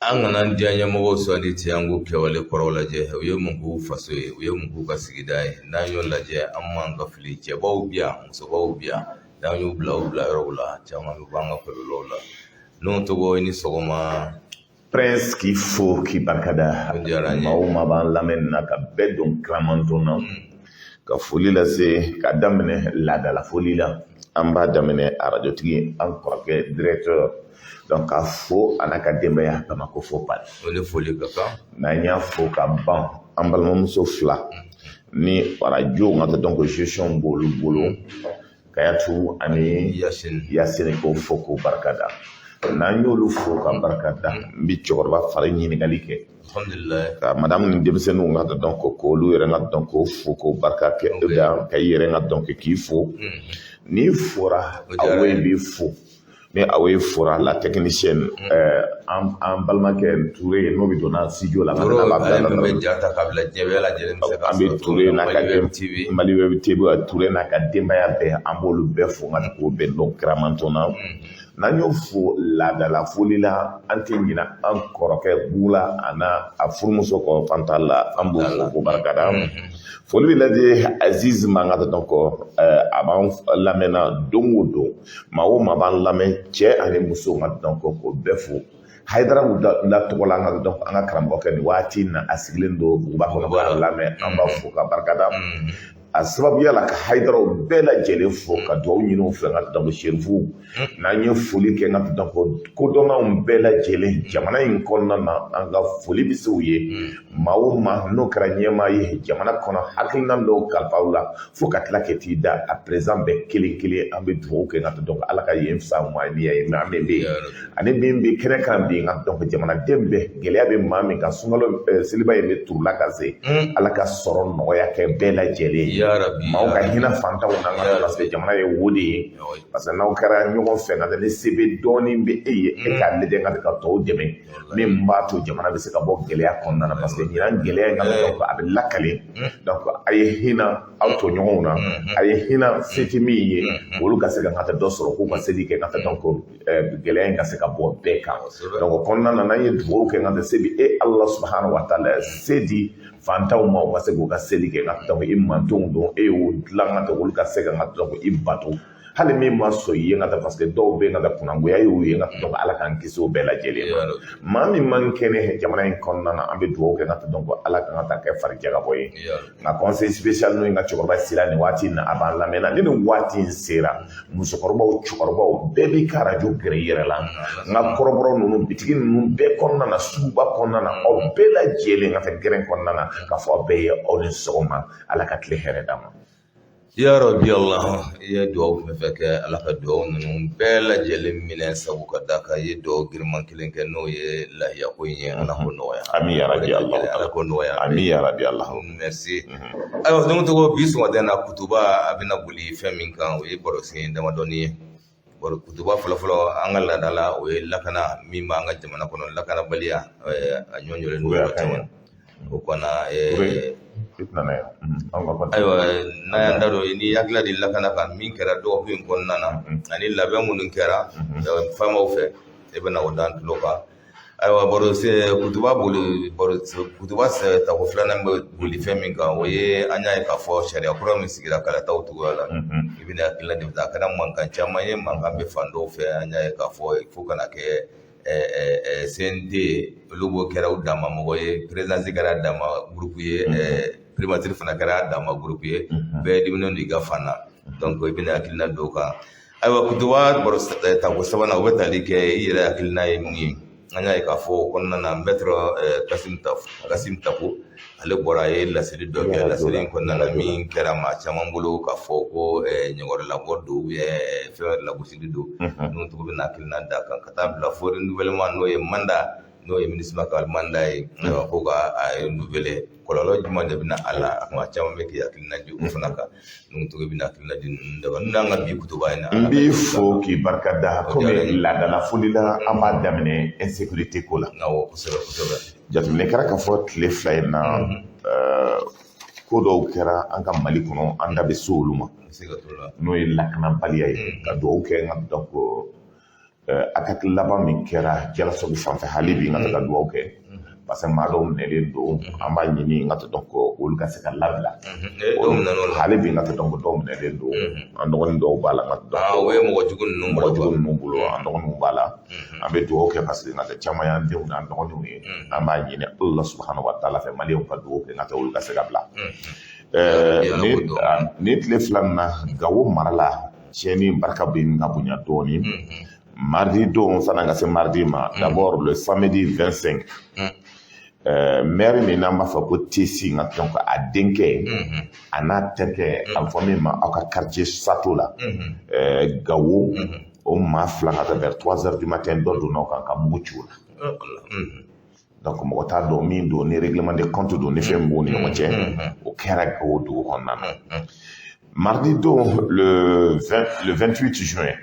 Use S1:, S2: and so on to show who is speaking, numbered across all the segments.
S1: An kana an diyaɲɛmɔgɔw sɔn ten, an k'u kɛwale kɔrɔw lajɛ. U ye mun k'u faso ye? U ye mun k'u ka sigida ye? N'an y'o lajɛ, an man ka fili. Cɛbaw bi yan, musobaw bi yan. N'an y'u bila u bila yɔrɔw la, caman bɛ bɔ an ka kɔlɔlɔw la. N'o tɔgɔ, i ni sɔgɔma.
S2: Prince, k'i fo k'i barikada.
S1: O diyara n ye.
S2: Maa o maa b'an lamɛn na, ka bɛɛ don kiramantɔn na, ka foli lase ka daminɛ laadala foli la. An b'a daminɛ arajotigi, an kɔrɔkɛ directeur, donc k'a fo a n'a ka denbaya, Bamakɔ fo Paris.
S1: O ni foli ka kan.
S2: N'an y'a fo ka ban, an balimamuso fila ni arajo n ka donc gestion b'olu bolo, Kayatu ani
S1: Yasini.
S2: Yasini, k'o fo k'o barika da. N'an y'olu fo ka barika da, n bi cɛkɔrɔba fari ɲininkali kɛ.
S1: Alhamdulilayi.
S2: Ka madamu ni denmisɛnninw ka donc k'olu yɛrɛ ka donc k'o fo k'o barika kɛ da, ka i yɛrɛ ka donc k'i fo. N'i fora,
S1: O diyara
S2: Awoye
S1: n ye.
S2: b'i fo. Ni Awoye fora, la technicienne, an balimakɛ Ture, n'o bɛ donna studio la.
S1: Toro.
S2: N'a b'a
S1: Ale
S2: bila
S1: min bɛ ja ta k'a bila diɲɛ bɛɛ lajɛlen bɛ se k'a
S2: An bɛ
S1: sɔrɔ cogo
S2: Ture
S1: min na
S2: n'a ka
S1: Mali
S2: den
S1: Web TV.
S2: Mali Web TV, Ture n'a ka denbaya bɛɛ, an b'olu bɛɛ fo nka k'o bɛɛ dɔn kiramantɔn na. N'an y'o fo laadala foli la, an tɛ ɲina an kɔrɔkɛ Bula a n'a a furumuso kɔ Fanta la. An b'o fo k'o barikada. Foli bɛ lajɛ Aziz Mangata, donc a b'an lamɛnna don o don. Maa o maa b'an lamɛn, cɛ ani muso, nka donc k'o bɛɛ fo. Hayidara la tɔgɔ la, an ka donc an ka karamɔgɔkɛ, nin waati in na a sigilen don duguba kɔnɔ k'an lamɛn, an b'a fo ka barikada. A sababuya la, ka Hayidaraw bɛɛ lajɛlen fo ka dugawu ɲini u fɛ. N ka donc Serifuw, n'an ye foli kɛ, n ka donc kodɔnnaw bɛɛ lajɛlen jamana in kɔnɔna na, an ka foli bɛ se u ye. Maa o maa n'o kɛra ɲɛmaa ye jamana kɔnɔ, hakilina dɔw kalifa u la fo ka tila ka t'i da a président bɛɛ kelen kelen, an bɛ dugawu kɛ, n ka donc Ala ka yen fisaya ma ni ye maa min bɛ yen ani min bɛ kɛnɛ kan bi. N ka donc jamanaden bɛɛ, gɛlɛya bɛ maa min kan, sunkalo seliba in bɛ turula ka se, Ala ka sɔrɔ nɔgɔya kɛ bɛɛ lajɛlen ye. Maaw ka hinɛ fantanw na, n ka parce que jamana ye wo de ye, parce que n'aw kɛra ɲɔgɔn fɛ, nka ni se bɛ dɔɔnin bɛ e ye, e k'a lajɛ ka ka tɔw dɛmɛ, min b'a to jamana bɛ se ka bɔ gɛlɛya kɔnɔna na, parce que ɲinan gɛlɛya in ka donc a bɛ lakale. Donc a ye hinɛ aw tɔɲɔgɔnw na, a ye hinɛ se tɛ min ye, olu ka se ka ka dɔ sɔrɔ k'u ka seli kɛ, ka donc gɛlɛya in ka se ka bɔ bɛɛ kan. Donc o kɔnɔna na, n'an ye dugawu kɛ, ka se bi e Ala subahana wa taala se di fantanw ma, u ka se k'u ka seli kɛ, ka donc i mantonw don, e y'o dilan, ka olu ka se ka donc i bato, hali min ma sɔn i ye, ka taa, parce que dɔw bɛ yen, ka taa kunangoya y'u ye, ka donc Ala k'an kisi o bɛɛ lajɛlen ma. Maa min man kɛnɛ jamana in kɔnɔna na, an bɛ dugawu kɛ, ka donc Ala kan ka taa kɛ farijagabɔ ye. Nka conseil spécial, n'o ye n ka cɛkɔrɔba sira, nin waati in na a b'an lamɛn na. Ni nin waati in sera, musokɔrɔbaw, cɛkɔrɔbaw bɛɛ b'i ka arajo gɛrɛ i yɛrɛ la. N ka kɔrɔbɔrɔ ninnu, bitigi ninnu bɛɛ kɔnɔna na, suguba kɔnɔna na, aw bɛɛ lajɛlen ka taa gɛrɛn kɔnɔna na, k'a fɔ aw bɛɛ ye aw ni sɔgɔma, Ala ka tile hɛrɛ d'a ma.
S1: Ya Rabbi Allah, i ye dugawu fɛn fɛn kɛ, Ala ka dugawu ninnu bɛɛ lajɛlen minɛ, sabu ka d'a kan i ye dugawu giriman kelen kɛ, n'o ye lahiya ko in ye. Ala k'o nɔgɔya.
S2: Ami ya Rabbi Allah.
S1: Ala k'o nɔgɔya.
S2: Ami ya Rabbi Allah.
S1: Merci. Ayiwa, donc tɔgɔ, bi sɔgɔmada in na, kutuba a bɛna boli fɛn min kan, o ye barosen damadɔni ye. Baro kutuba fɔlɔfɔlɔ, an ka laada la, o ye lakana min b'an ka jamana kɔnɔ, lakanabaliya, a ɲɔɲɔlen don yɔrɔ caman o kɔnɔ. Ayiwa, n'an y'an da don, ni hakilila di lakana kan, min kɛra dɔgɔkun in kɔnɔna na ani labɛn minnu kɛra faamaw fɛ, e bɛna o d'an tulo kan. Ayiwa, baro se kutuba boli, baro kutuba tako filanan bɛ boli fɛn min kan, o ye an y'a ye k'a fɔ sariya kura min sigira kalataw cogoya la, i bɛna hakilila de ta. A kɛra mankan caman ye, mankan bɛ fan dɔw fɛ. An y'a ye k'a fɔ fo kana kɛ CNT, olu b'o kɛra u dama mɔgɔ ye, présidence kɛra dama groupe ye, primature fana kɛra dama groupe ye, bɛɛ diminen don i ka fan na. Donc i bɛna hakilina dɔw kan. Ayiwa, kutuba baro tako sabanan, o bɛ tali kɛ i yɛrɛ hakilina ye mun ye. An y'a ye k'a fɔ o kɔnɔna na, maître Kasim Tako, ale bɔra, a ye laseli dɔ kɛ. Laseli in kɔnɔna na, min kɛra maa caman bolo k'a fɔ ko ɲɔgɔrɔlabɔ don, fɛn wɛrɛ lagosili don, n'o tɔgɔ bɛna hakilina d'a kan ka taa bila fo renouvellement, n'o ye mandat, n'o ye MINUSMA ka mandat ye. Ayiwa, ko ka a renouveler, kɔlɔlɔ jumɛn de bɛna a la? Maa caman bɛ k'i hakilina di o fana kan. N'o tɔgɔ bɛna hakilina di ninnu de kan n'an ka bi kutuba in na.
S2: N b'i fo k'i barika da. Komi laadala foli la, an b'a daminɛ insécurité ko la.
S1: Awɔ, kosɛbɛ kosɛbɛ.
S2: Jateminɛ kɛra k'a fɔ tile 2 in na, ko dɔw kɛra an ka Mali kɔnɔ, an da bɛ se olu ma, n'o ye lakanabaliya ye. Ka dugawu kɛ n ka donc Attaque laban min kɛra Jalasagu fanfɛ, hali bi n ka taa ka dugawu kɛ, parce que maa dɔw minɛlen don, an b'a ɲini n ka taa donc olu ka se ka labila. Hali bi n ka taa donc dɔw minɛlen don, an dɔgɔnin dɔw b'a la n ka
S1: taa. O ye mɔgɔ jugu ninnu.
S2: Mɔgɔ jugu ninnu bolo, an dɔgɔninw b'a la. An bɛ dugawu kɛ, parce que n ka taa caman y'an denw n'an dɔgɔninw ye. An b'a ɲini Ala subahana wa taala fɛ, maliyɛnw ka dugawu kɛ n ka taa olu ka se ka bila. Nin tile 2 nin na, Gawo mara la, tiɲɛni barika bɛ ka bonya dɔɔnin. Mardi don, san'an ka se mardi ma, d'abord le samedi 25, maire min n'an b'a fɔ ko Tesi, n ka donc a denkɛ a n'a terikɛ, a bɛ fɔ min ma aw ka quartier Sato la Gawo, o maa 2 ka taa vers 3 heures du matin, dɔ donna o kan ka mugu ci o la. Donc mɔgɔ t'a dɔn min don, ni règlement de compte don, ni fɛn b'u ni ɲɔgɔn cɛ. O kɛra Gawo dugu kɔnɔna na. Mardi don, le 20, le 28 juin,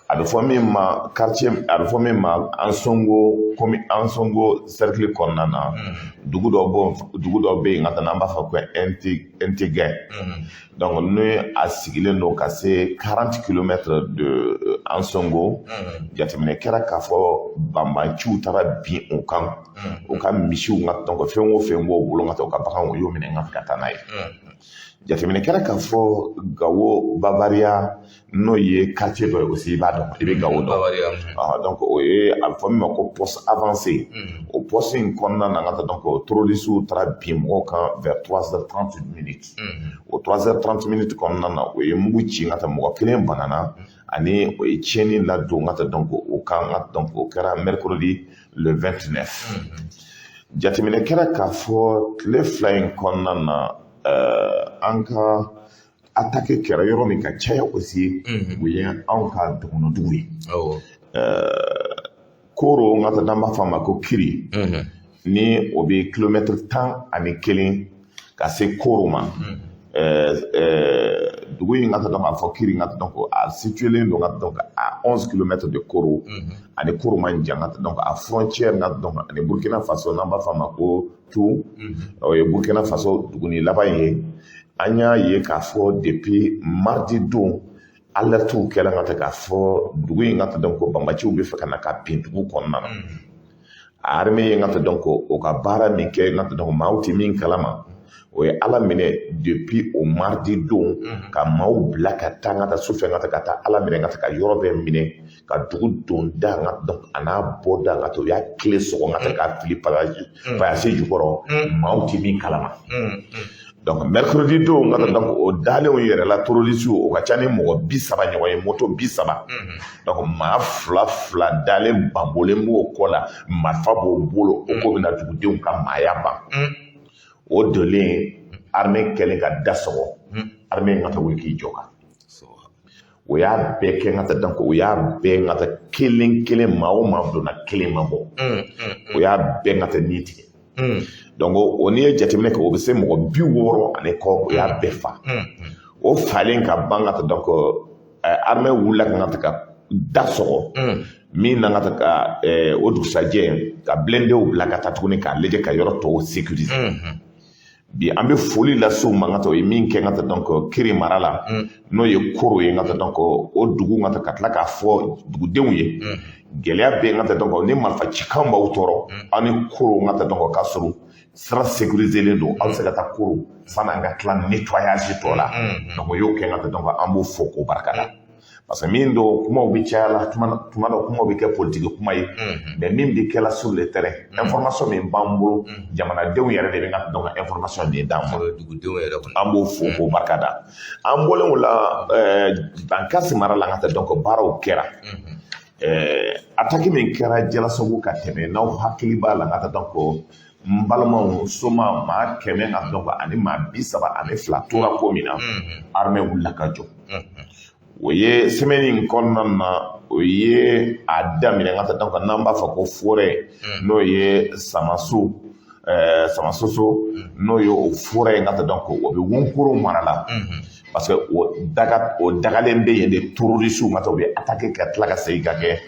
S2: a bɛ fɔ min ma quartier, a bɛ fɔ min ma Ansongo, komi Ansongo cercle kɔnɔna na, dugu dɔ bɔ, dugu dɔ bɛ yen ka taa n'an b'a fɔ ko Ntigɛ. Donc ni a sigilen don ka se 40 kilomètres de Ansongo. Jateminɛ kɛra k'a fɔ banbanciw taara bin u kan, u ka misiw ka donc fɛn o fɛn b'o bolo, ka taa u ka baganw, u y'o minɛ ka taa n'a ye. Jateminɛ kɛra k'a fɔ Gawo Bavaria, n'o ye quartier dɔ ye aussi, i b'a dɔn, i bɛ Gawo dɔn. Donc o ye a bɛ fɔ min ma ko poste avancé. O poste in kɔnɔna na, ka taa donc terroristes taara bin mɔgɔw kan vers 3h30 minutes. O 3h30 minutes kɔnɔna na, o ye mugu ci ka taa mɔgɔ kelen banana, ani o ye tiɲɛni ladon ka taa donc o kan. Donc o kɛra mercredi le 29. Jateminɛ kɛra k'a fɔ tile 2 in kɔnɔna na, an ka attaque kɛra yɔrɔ min ka caya aussi, o ye anw ka dɔgɔnɔdugu ye Koro, n ka taa n'an b'a fɔ a ma ko Kiri, ni o bɛ kilomɛtiri 11 ka se Koro ma. Dugu in ka taa dɔn k'a fɔ Kiri, ka taa dɔn a situélen don ka dɔn à 11 kilomètres de Koro, ani Koro man jan. Ka dɔn a frontière ka dɔn ani Burkina Faso, n'an b'a fɔ a ma ko Tu, o ye Burkina Faso duguni laban ye. An y'a ye k'a fɔ depuis mardi don, alertew kɛla ka taa k'a fɔ dugu in ka taa dɔn ko banbaciw bɛ fɛ ka na ka bin dugu kɔnɔna na. Armée ye ka taa dɔn ko o ka baara min kɛ, ka taa dɔn maaw tɛ min kalama, o ye Ala minɛ depuis o mardi don ka maaw bila ka taa ka taa sufɛ ka taa ka taa Ala minɛ ka taa ka yɔrɔ bɛɛ minɛ, ka dugu don da ka dɔn a n'a bɔ da ka taa, u y'a tile sɔgɔ ka taa k'a fili payase jukɔrɔ, maaw tɛ min kalama. Donc mercredi don, ka donc o dalenw yɛrɛ la, terroriste o ka ca ni mɔgɔ 30 ɲɔgɔn ye, moto 30. Donc maa fila fila dalen banbolen b'o kɔ la, marifa b'o bolo, o ko bɛna dugudenw ka maaya ban. O donlen, armée kɛlen ka da sɔgɔ, armée ka taa wuli k'i jɔ kan, o y'a bɛɛ kɛ ka taa donc o y'a bɛɛ ka taa kelen kelen, maa o maa donna kelen ma bɔ, o y'a bɛɛ ka taa ni tigɛ. Donc o n'i ye jateminɛ kɛ, o bɛ se mɔgɔ 60 ani kɔ, o y'a bɛɛ fa. O falen ka ban, ka taa donc armée wulila ka taa ka da sɔgɔ min na, ka taa ka o dugusajɛ ka blindéw bila ka taa tuguni k'a lajɛ ka yɔrɔ tɔw sécuriser. Bi an bɛ foli lase u ma, ka taa o ye min kɛ ka taa donc Kiri mara la, n'o ye Koro ye, ka taa donc o dugu, ka taa ka tila k'a fɔ dugudenw ye gɛlɛya bɛ yen, ka taa donc ni marifa cikan b'aw tɔɔrɔ, aw ni Koro ka taa donc ka sɔrɔ sira sécurisélen don, aw bɛ se ka taa Koro sanni an ka tila nettoyage tɔ la. Donc o y'o kɛ ka taa donc an b'o fɔ k'o barika da, parce que min don, kumaw bɛ caya la tuma dɔ, kumaw bɛ kɛ politiki kuma ye, mais min bɛ kɛla sur le terrain, information min b'an bolo, jamanadenw yɛrɛ de bɛ ka donc information de d'an ma.
S1: Dugudenw yɛrɛ kɔnɔ.
S2: An b'o fo k'o barika da. An bɔlen o la, Bankasi mara la, ka taa donc baaraw kɛra. Attaque min kɛra Jalasagu ka tɛmɛ, n'aw hakili b'a la, ka taa donc n balimaw soma maa 100 ka donc ani maa 32 tora ko min na, armée wulila ka jɔ. O ye semaine in kɔnɔna na, o ye a daminɛ ka taa donc n'an b'a fɔ ko forêt, n'o ye Samaso, Samasoso, n'o ye o forêt in, ka taa donc o bɛ Wonkoro mara la, parce que o daga, o dagalen bɛ yen de, terroristes ka taa u bɛ attaquer ka tila ka segin ka kɛ.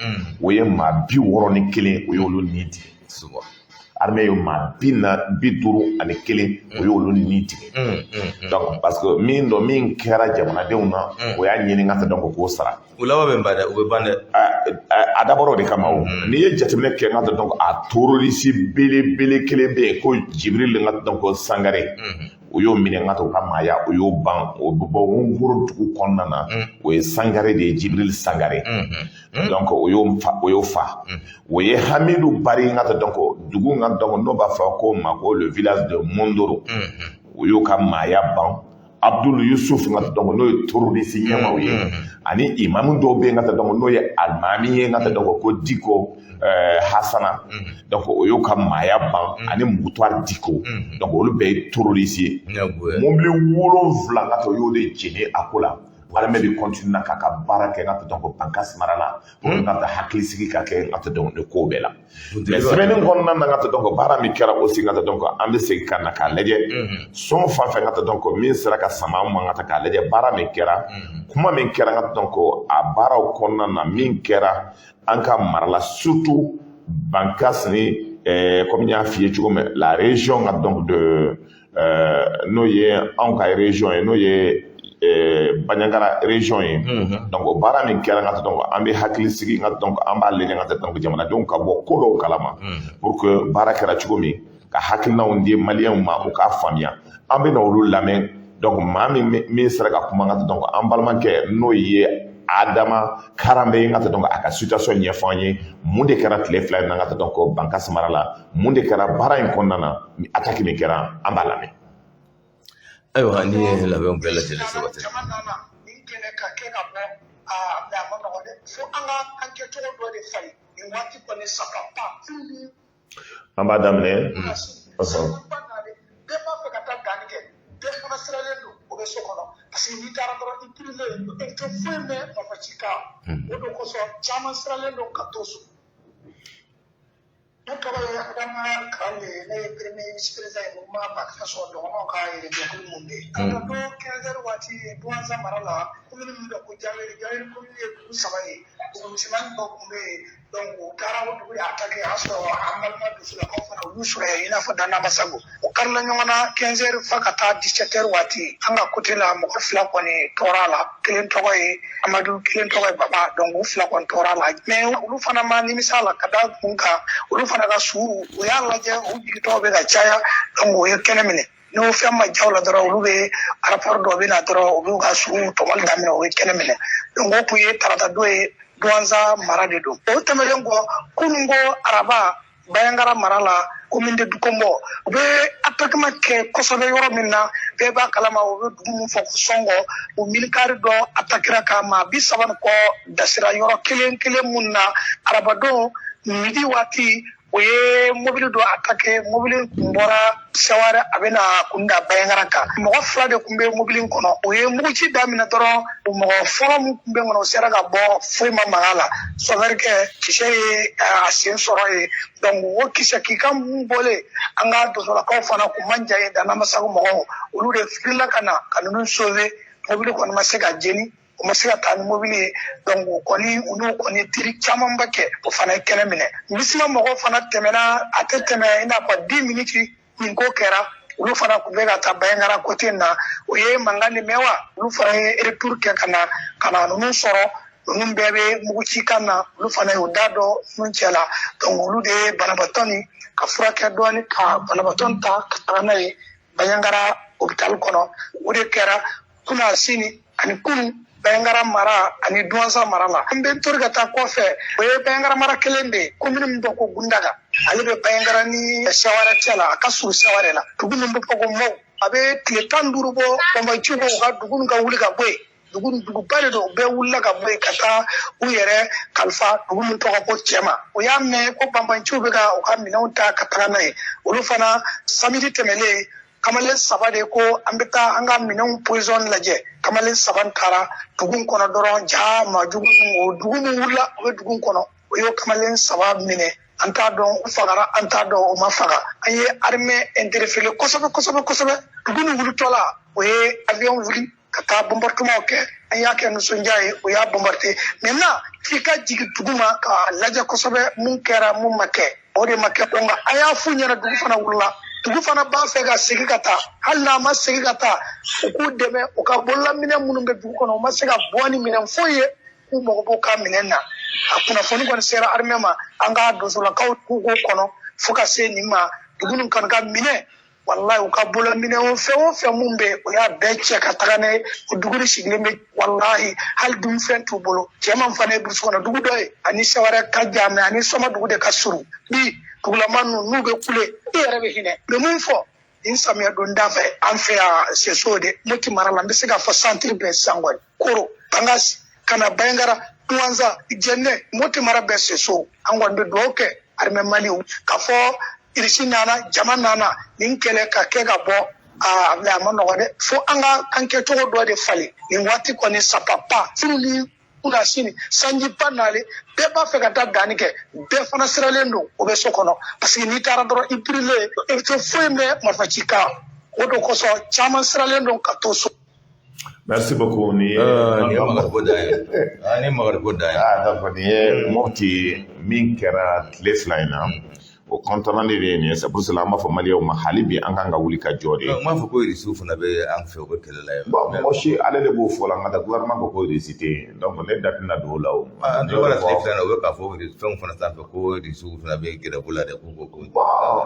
S2: O ye maa 61, o y'olu ni tigɛ. Armée ye maa 51, o y'olu ni tigɛ. Donc parce que min dɔn min kɛra jamanadenw na, o y'a ɲini ka tɛ donc k'o sara.
S1: U laban bɛ ban dɛ, u bɛ ban dɛ.
S2: A dabɔra o de kama. O n'i ye jateminɛ kɛ, n ka donc a terroriste belebele kelen bɛ yen ko Jibril, n ka donc Sangare, o y'o minɛ, n ka to ka maaya o y'o ban. O bɛ bɔ Ngoro dugu kɔnɔna na, o ye Sangare de ye, Jibril Sangare. Donc o y'o fa, o y'o fa. O ye Hamidu Bari, n ka donc dugu, n ka donc n'o b'a fɔ ko ma ko le village de Mondoro, o y'o ka maaya ban. Abdul Yusuf, n ka donc n'o ye terroriste ɲɛmaaw ye, ani imamu dɔw bɛ yen, n ka donc n'o ye alimami ye, n ka donc ko Diko Hasana, donc o y'o ka maaya ban, ani Mutuar Diko. Donc olu bɛɛ ye terroriste ye. Mobili 7, n ka to, y'o de jeni a ko la. Armée bɛ continuer na k'a ka baara kɛ, n ka donc Bankas mara la, pour que n ka hakili sigi ka kɛ, n ka donc nin ko bɛɛ la. Mais semaine kɔnɔna na, n ka donc baara min kɛra aussi, n ka donc an bɛ segin ka na k'a lajɛ sɔn fan fɛ, n ka donc min sera ka sama an ma, n ka k'a lajɛ baara min kɛra, kuma min kɛra, n ka donc a baaraw kɔnɔna na, min kɛra an ka mara la, surtout Bankas ni, comme n y'a f'i ye cogo min, la région ka donc de n'o ye anw ka région ye, n'o ye Bandiagara région ye. Donc o baara min kɛra, n ka donc an bɛ hakili sigi, n ka donc an b'a lajɛ, n ka donc jamanadenw ka bɔ ko dɔw kalama, pour que baara kɛra cogo min, ka hakilinaw di maliyɛnw ma, u k'a faamuya. An bɛ na olu lamɛn. Donc maa min sera ka kuma, n ka donc an balimakɛ n'o ye Adama Karanbɛ ye, n ka donc a ka situation ɲɛfɔ an ye, mun de kɛra tile 2 in na, n ka donc Bankas mara la, mun de kɛra baara in kɔnɔna na, attaque min kɛra, an b'a lamɛn.
S1: Ayiwa, ni ye labɛnw bɛɛ lajɛlen sabati.
S3: Jama nana nin kɛlɛ ka kɛ ka bɔ a mɛ, a ma nɔgɔn dɛ, fo an ka an kɛcogo dɔ de falen nin waati kɔni saba pa.
S2: An b'a daminɛ.
S3: Bɛɛ b'a fɛ ka taa danni kɛ, bɛɛ fana siralen don, o bɛ so kɔnɔ, parce que n'i taara dɔrɔn, i pirilen, i tɛ foyi mɛn mɔgɔ ci kan. O de kosɔn caman siralen don ka to so. Ne tɔgɔ ye Adama Karambe, ne ye premier vice président ye mouvement Bankass dɔgɔnɔw ka yɛrɛjɛkulu mun bɛ yen. Ka don 15 heures waati, Douentza mara la, commune min bɛ ko Diawere, Diawere commune ye dugu 3 ye, dugu misɛnmanin dɔ tun bɛ yen. Donc u taara o dugu de attaqué, a y'a sɔrɔ an balima dusulakaw fana u y'u sɔrɔ yen, i n'a fɔ Danamasago. O karila ɲɔgɔn na 15 heures fa ka taa 17 heures waati. An ka côté la, mɔgɔ 2 kɔni tɔɔrɔ a la, kelen tɔgɔ ye Amadu, kelen tɔgɔ ye Baba. Donc u 2 kɔni tɔɔrɔ a la, mais olu fana ma nimisa la, ka da kun kan, olu fana ka su u y'a lajɛ, u jigitɔw bɛ ka caya. Donc o ye kɛnɛ minɛ, n'o fɛn ma ja u la dɔrɔn, olu bɛ rapport dɔ bɛ na dɔrɔn, u b'u ka su tɔmɔli daminɛ, o ye kɛnɛ minɛ. Donc o tun ye tarata don ye, Douentza mara de don. O tɛmɛnen kɔ, kunun ko araba, Bandiagara mara la, commune de Doucouembo, u bɛ attaquement kɛ kosɛbɛ yɔrɔ min na, bɛɛ b'a kalama, u bɛ dugu min fɔ ko Sɔngɔ, o minicar dɔ attaquera ka maa 30 ni kɔ dasira yɔrɔ kelen kelen mun na. Arabadon midi waati, o ye mobili dɔ attaqué, mobili kun bɔra Seware, a bɛna kun da Bandiagara kan. Mɔgɔ 2 de kun bɛ mobili kɔnɔ, o ye muguci daminɛ dɔrɔn, o mɔgɔ fɔlɔ min kun bɛ kɔnɔ, o sera ka bɔ, foyi ma maga a la. Chauffeur kɛ kisɛ ye a sen sɔrɔ yen. Donc o kisɛ k'i ka mun bɔlen, an ka dɔgɔtɔrɔkaw fana kun man jan ye, Danamasago mɔgɔw, olu de filila ka na ka ninnu sauver. Mobili kɔni ma se ka jeni, o ma se ka taa ni mobili ye. Donc o kɔni, u n'o kɔni tiri camanba kɛ, o fana ye kɛnɛ minɛ. Misima mɔgɔw fana tɛmɛna, a tɛ tɛmɛ i n'a fɔ 10 minutes nin ko kɛra, olu fana tun bɛ ka taa Bandiagara côté in na, o ye mankan de mɛn wa, olu fana ye retour kɛ ka na ninnu sɔrɔ, ninnu bɛɛ bɛ muguci kan na, olu fana y'u da dɔ ninnu cɛ la. Donc olu de ye banabaatɔ nin ka furakɛ dɔɔni, ka banabaatɔ ta ka taga n'a ye Bandiagara hôpital kɔnɔ. O de kɛra kunna sini ani kunun, Bandiagara mara ani Douentza mara la. An bɛ tori ka taa kɔfɛ, o ye Bandiagara mara kelen de ye, commune min bɛ ko Gundaga, ale bɛ Bandiagara ni Seware cɛ la, a ka surun Seware la. Dugu min bɛ fɔ ko Mɔw, a bɛ tile 15 bɔ, banbaanciw ko u ka dugu ka wuli ka bɔ yen. Dugu duguba de don, u bɛɛ wulila ka bɔ yen ka taa u yɛrɛ kalifa dugu min tɔgɔ ko Cɛma. O y'a mɛn ko banbaanciw bɛ ka u ka minɛnw ta ka taga n'a ye. Olu fana, samedi tɛmɛnen, kamalen 3 de ko an bɛ taa an ka minɛnw position lajɛ. Kamalen 3 taara dugu kɔnɔ dɔrɔn, ja maajugu, o dugu min wulila, o bɛ dugu kɔnɔ, o y'o kamalen 3 minɛ. An t'a dɔn u fagara, an t'a dɔn u ma faga. An ye armée interpellé kosɛbɛ kosɛbɛ kosɛbɛ. Dugu min wulitɔ la, o ye avion wuli ka taa bombardement kɛ, an y'a kɛ nisɔndiya ye, o y'a bombarder. Maintenant f'i ka jigin dugu ma k'a lajɛ kosɛbɛ, mun kɛra, mun ma kɛ. O de ma kɛ. Nka a y'a f'u ɲɛna, dugu fana wulila, dugu fana b'a fɛ ka segin ka taa. Hali n'a ma segin ka taa, u k'u dɛmɛ u ka bololaminɛ minnu bɛ dugu kɔnɔ, u ma se ka bɔ ni minɛn foyi ye, k'u mago b'u ka minɛn na. A kunnafoni kɔni sera armée ma, an ka donsolakaw k'u k'o kɔnɔ fo ka se nin ma. Dugu nin kɔni ka minɛ, walahi, u ka bolominɛ o fɛn o fɛn mun bɛ yen, o y'a bɛɛ cɛ ka taga n'a ye. O dugu de sigilen bɛ, walahi, hali dunfɛn t'u bolo. Cɛman fana ye burusi kɔnɔ dugu dɔ ye, ani Sɛwɛrɛ ka jan mɛ, ani Sɔma dugu de ka surun. Bi dugulama ninnu, n'u bɛ kule, i yɛrɛ bɛ hinɛ. Mɛ mun fɔ nin samiya donda fɛ, an fɛ yan Soso de, Moti mara la, n bɛ se k'a fɔ centre bɛɛ sisan kɔni, Koro, Bankasi, ka na Bayangara, Duwanza, Jɛnɛ, Moti mara bɛɛ Soso. An kɔni bɛ dugawu kɛ armée Mali k'a fɔ irisi nana, jama nana nin kɛlɛ ka kɛ ka bɔ a a ma nɔgɔ dɛ, fo an ka an kɛcogo dɔ de falen nin waati kɔni. Sapapa sini ni kunna sini, sanjiba nalen, bɛɛ b'a fɛ ka taa danni kɛ, bɛɛ fana siralen don, o bɛ so kɔnɔ, parce que n'i taara dɔrɔn, i pirilen, i tɛ foyi mɛn marifa ci kan. O de kosɔn caman siralen don ka to so.
S2: Merci beaucoup. Ni ye
S1: Nin ye magariko dan ye. Ah, nin ye magariko dan ye.
S2: Ah, d'accord, nin ye Mopti min kɛra tile 2 in na, o compte rendu de ye nin ye. C'est pour cela an b'a fɔ Maliyɛnw ma, hali bi an kan ka wuli ka jɔ de.
S1: N m'a fɔ ko Irisiw fana bɛ an fɛ, u bɛ kɛlɛ la yan.
S2: Bon, mɔgɔ si ale de b'o fɔ la, n ka taa gouvernement ko ko Irisi tɛ yen, donc ne da tɛna don o la o.
S1: Ah, an tulo b'a la tile 2 in na, u bɛ k'a fɔ fɛnw fana sanfɛ ko Irisiw fana bɛ grève la dɛ, ko.
S2: Bon,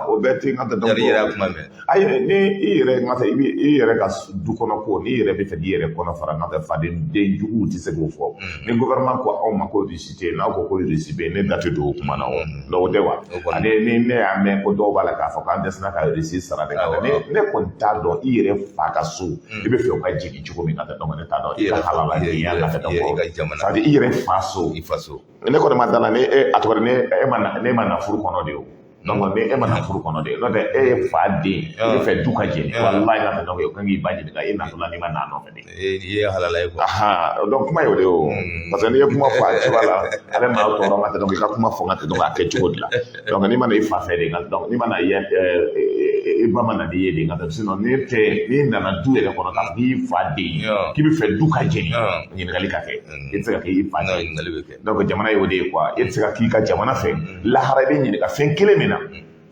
S2: o bɛɛ tɛ n ka taa.
S1: Yali i yɛrɛ y'a kuma mɛn?
S2: Ayi, ni i yɛrɛ n ka taa, i bɛ i yɛrɛ ka du kɔnɔ ko n'i yɛrɛ bɛ fɛ k'i yɛrɛ kɔnɔ fara, n ka taa faden den juguw tɛ se k'o fɔ. Ni gouvernement ko aw ma ko Irisi tɛ yen, n'aw ko ko Irisi bɛ yen, ne da tɛ don o kuma na o. Donc o tɛ wa?
S1: O kɔni.
S2: Ani ni ne y'a mɛn ko dɔw b'a la k'a fɔ k'an dɛsɛra ka Irisi sara de ka taa, ne kɔni t'a dɔn, i yɛrɛ fa ka so, i bɛ fɛ o ka jigin cogo min ka taa, donc ne t'a dɔn i ka halaladenya ka taa,
S1: I ka jamana.
S2: C'est à dire i yɛrɛ fa so.
S1: I faso.
S2: Ne kɔni ma da la ni e a tɔgɔ di, ni e ma na, ne ma na furu kɔnɔ de o. Donc ni e ma na furu kɔnɔ de, n'o tɛ e ye fa den, i bɛ fɛ du ka jeni, walahi, n'a fɛ, donc o kan k'i ba ɲininka e natɔla n'i ma na a nɔfɛ de.
S1: I ye halala ye quoi.
S2: Ahan, donc kuma y'o de ye o, parce que n'i ye kuma fɔ a cogoya la, a bɛ maa tɔɔrɔ n ka tɛ, donc i ka kuma fɔ n ka tɛ, donc a kɛ cogo de la. Donc n'i ma na i fa fɛ de, nka donc n'i ma na i ba ma na n'i ye de, nka sinon n'i tɛ n'i nana du yɛrɛ kɔnɔ k'a fɔ k'i fa den ye, k'i bɛ fɛ du ka jeni, ɲininkali ka kɛ, i tɛ se ka kɛ i fa
S1: Non,
S2: den.
S1: ɲininkali bɛ kɛ.
S2: Donc jamana y'o de ye quoi, e tɛ se ka k'i ka jamana fɛ, lahara i bɛ ɲininka fɛn kelen min na,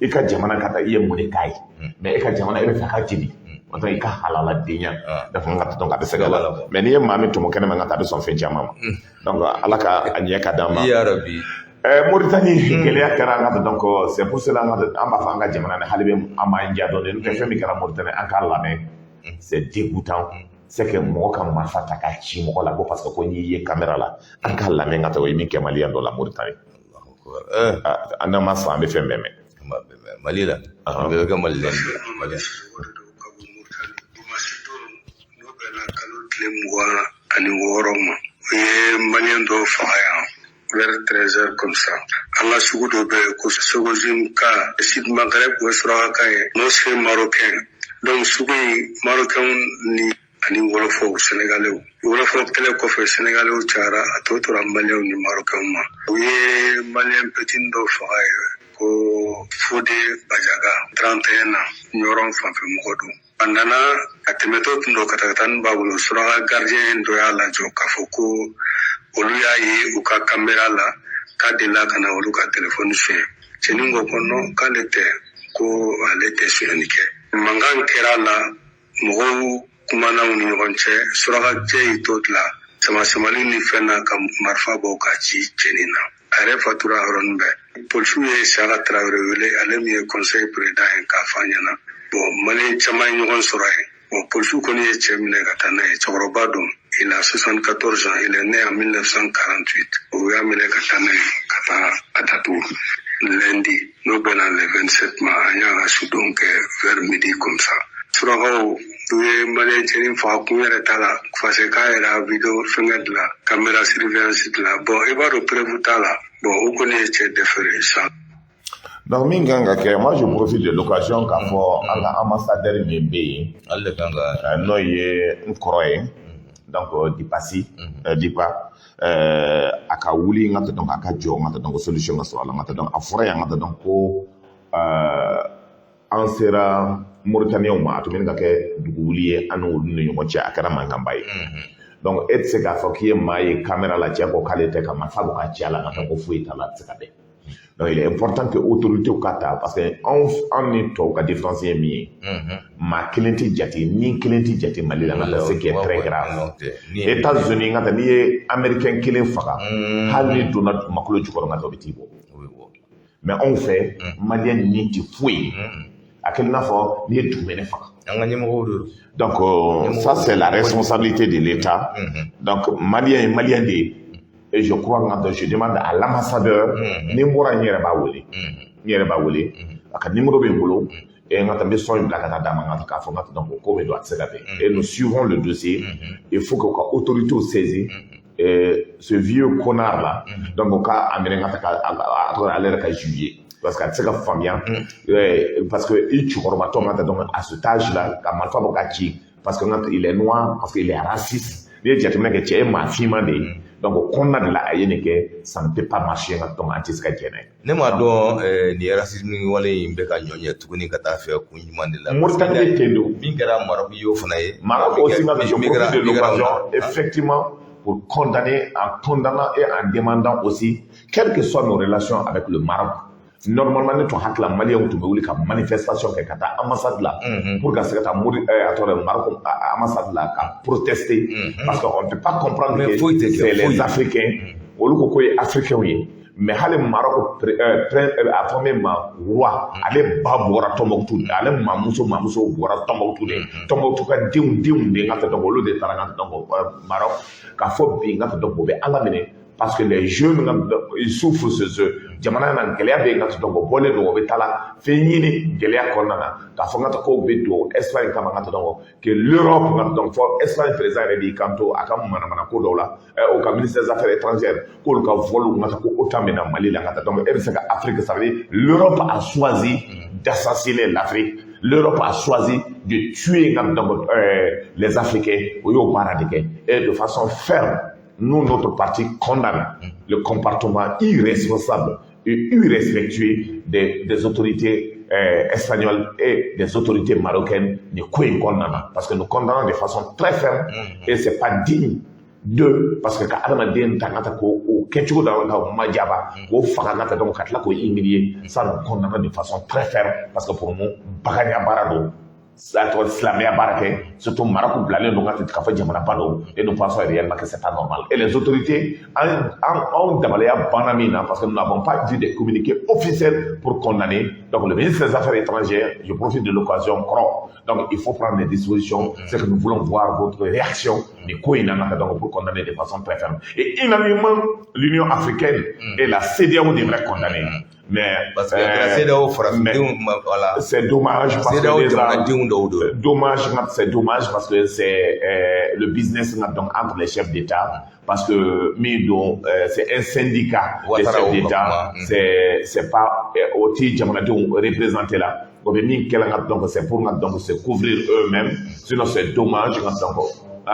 S2: i ka jamana ka taa, i ye mun de k'a ye? Mais e ka jamana, e bɛ fɛ a ka jeni, o tɛ i ka halaladenya. Donc n ka donc a bɛ se ka la, mais n'i ye maa min tɔmɔ kɛnɛ ma, n ka taa, a bɛ sɔn fɛn caman ma. Donc Ala ka a ɲɛ ka d'an ma.
S1: Ya Rabi.
S2: Mauritanie gɛlɛya kɛra an ka, donc c'est pour cela an ka an b'a fɔ an ka jamana ni hali bɛ an b'an ja dɔɔnin, n'o tɛ fɛn min kɛra Mauritanie, an k'a lamɛn, c'est dégoûtant. C'est que mɔgɔ ka marifa ta k'a ci mɔgɔ la ko parce que ko n'i ye caméra la, an k'a lamɛn ka taa, o ye min kɛ Maliyɛn dɔ la Mauritanie.
S1: Eh,
S2: Ah, an n'an ma san, an bɛ fɛn bɛɛ mɛn.
S1: an b'a bɛɛ mɛn. Mali la. A bɛɛ bɛ kɛ Mali la. Mali.
S4: O de don ka bɔ Moritani dimanche don, n'o bɛnna kalo tile 26 ma, u ye Maliyɛn dɔw faga yan vers 13 heures comme ça. An ka sugu dɔ bɛ yen ko Sogozim ka Sud Maghreb, o ye surakakan ye, mosquée marocain. Donc sugu in, Marocain ni ani wɔlɔfɔw, Sénégalais, wɔlɔfɔ kɛlɛ kɔfɛ, Sénégalais cayara, a tɔ tora Maliyɛnw ni Marocain ma. U ye Maliyɛn petit dɔ faga ye ko Fode Bajaga, 31 na, Ɲɔrɔn fanfɛ mɔgɔ don. A nana, a tɛmɛtɔ tun don, katakatani b'a bolo, suraka gardien dɔ y'a lajɔ k'a fɔ ko olu y'a ye u ka caméra la k'a delila ka na olu ka telefɔni suɲɛ. Cɛnin ko ko non, k'ale tɛ, ko ale tɛ suyɛnni kɛ. Mankan kɛra a la, mɔgɔw kumana u ni ɲɔgɔn cɛ, suraka cɛ y'i to la sama samali ni fɛn na ka marifa bɔ ka ci cɛnin na, a yɛrɛ fatura yɔrɔnin bɛɛ. Polisiw ye Saka Tarawele wele, ale min ye conseil président ye, k'a fɔ a ɲɛna. Bon, Maliyɛn caman ye ɲɔgɔn sɔrɔ yen. Bon, polisiw kɔni ye cɛ minɛ ka taa n'a ye. Cɛkɔrɔba don, il a 74 ans, il est né en 1948. U y'a minɛ ka taa n'a ye ka taa a datugu. Lundi, n'o bɛnna le 27 ma, an y'a ka sudon kɛ vers midi comme ça. Surakaw u ye Maliyɛn cɛnin faga kun yɛrɛ t'a la, parce que k'a yɛrɛ a vidéo fɛngɛ dilan, caméra surveillance dilan. Bon, i b'a dɔn preuve t'a la. Bon, u kɔni ye cɛ déféré sa.
S2: Donc min kan ka kɛ, moi je profite de l'occasion k'a fɔ an ka ambassadeur min bɛ yen,
S1: Ale de kan ka.
S2: N'o ye n kɔrɔ ye, donc Dipasi, Dipa, a ka wuli n ka taa, donc a ka jɔ n ka taa, donc solution ka sɔrɔ a la n ka taa. Donc a fɔra yan n ka taa, donc ko an sera Mauritaniens ma, a tun bɛ ka kɛ dugu wuli ye an n'olu ni ɲɔgɔn cɛ, a kɛra mankanba ye. Donc e tɛ se k'a fɔ k'i ye maa ye caméra la, cɛ ko k'ale tɛ, ka marifa bɔ ka ci a la, ka taa ko foyi t'a la, a tɛ se ka bɛn. Donc il est important que autorités ka ta, parce que anw ni tɔw ka différence ye min ye, maa kelen tɛ jate, ni kelen tɛ jate Mali la, nka ce qui est très grave. États-Unis, nka n'i ye Américain kelen faga, hali n'i donna dugumakolo jukɔrɔ, nka dɔ bɛ t'i bɔ. Mais anw fɛ, Malien ni tɛ foyi ye, a kɛlen n'a fɔ n'i ye dugumɛnɛ faga.
S1: An ka ɲɛmɔgɔw de don.
S2: Donc ça, c'est la responsabilité de l'État. Donc Malien ye Malien de ye. Et je crois que je demande à l'ambassadeur, ni n bɔra, n yɛrɛ b'a wele, n yɛrɛ b'a wele, a ka numéro bɛ n bolo, et n ka taa, n bɛ son in bila ka taa d'a ma, n ka k'a fɔ n ka taa. Donc ko bɛ don, a tɛ se ka bɛn. Et nous suivons le dossier. Il faut que ka autorités saisir ce vieux connard là. Donc o ka a minɛ, n ka taa ka a tɔgɔ, ale yɛrɛ ka juger, parce que a tɛ se ka faamuya, parce que i cɛkɔrɔbatɔ, n ka taa, donc à cet âge là, ka marifa bɔ ka ci parce que il est noir, parce qu'il est raciste. N'i ye jateminɛ kɛ, cɛ ye maa finman de ye. Donc o kɔnɔna de la a ye nin kɛ. Ça ne peut pas marcher, nka donc an tɛ se ka jɛn n'a ye.
S1: Ne m'a dɔn nin racisme wale in bɛ ka ɲɔ ɲɛ tuguni ka taa fɛ kun jumɛn de la.
S2: Mauritanie ten don.
S1: Min kɛra Maroc y'o fana ye.
S2: Maroc aussi, je profite de l'occasion effectivement pour condamner, en condamnant et en demandant aussi, quelles que soient nos relations avec le Maroc, normalement ne tun hakili la, Maliyɛnw tun bɛ wuli ka manifestation kɛ ka taa ambassade la pour ka se ka taa Mori a tɔgɔ Maroc ambassade la ka protester, parce que on ne peut pas comprendre que c'est les Africains, olu ko ko ye Africains ye. Mais hali Maroc, a fɔ min ma roi, ale ba bɔra Tombouctou, ale mamuso bɔra Tombouctou de, Tombouctou ka denw denw de, n ka fɛ. Donc olu de taara, n ka donc Maroc k'a fɔ bi, n ka fɛ, donc o bɛ Ala minɛ, parce que les jeunes, ils souffrent chez eux. Jamana na gɛlɛya bɛ yen, ka donc bɔlen don, o bɛ taa la fɛn ɲini gɛlɛya kɔnɔna na, k'a fɔ n ka kow bɛ don Espagne kama, n ka donc que l'Europe, n ka donc fɔ Espagne président yɛrɛ b'i kanto a ka manamana ko dɔw la, o ka ministère des Affaires étrangères, k'olu ka vol, n ka ko OTAN bɛ na Mali la, n ka donc e bɛ se ka Afrique, ça veut dire l'Europe a choisi d'assassiner l'Afrique, l'Europe a choisi de tuer donc les Africains. O y'o baara de kɛ. Et de façon ferme, nous, notre parti condamne le comportement irresponsable et irrespectueux des autorités espagnoles et des autorités marocaines de ko in kɔnɔna na, parce que nous condamnons de façon très ferme et c'est pas digne de, parce que ka adamaden ta ka taa k'o o kɛcogo dɔ la, ka majaba k'o faga, ka taa donc ka tila k'o humilier, ça, nous condamnons de façon très ferme, parce que pour nous, baganya baara don, a tɔgɔ silamɛya baara kɛ, surtout Maroc bilalen don ka k'a fɔ jamanaba don. Et nous pensons réellement que c'est pas normal. Et les autorités, an anw dabaliya banna min na, parce que nous n'avons pas vu des communiqués officiels pour condamner. Donc le ministre des Affaires étrangères, je profite de l'occasion kɔrɔ, donc il faut prendre des dispositions. C'est que nous voulons voir votre réaction ni ko in na, donc pour condamner de façon très ferme et unanimement. L'Union africaine et la CEDEAO devraient condamner. Mais
S1: parce que la CEDEAO farafindenw, voilà.
S2: C'est dommage parce
S1: CEDEAO
S2: que déjà,
S1: jamanadenw dɔw don.
S2: Dommage, c'est dommage parce que c'est le business donc entre les chefs d'État, parce que min don, c'est un syndicat des chefs d'État, c'est pas o ti jamanadenw représenté là. O bɛ min kɛla, donc c'est pour donc se couvrir eux-mêmes. Sinon c'est dommage, donc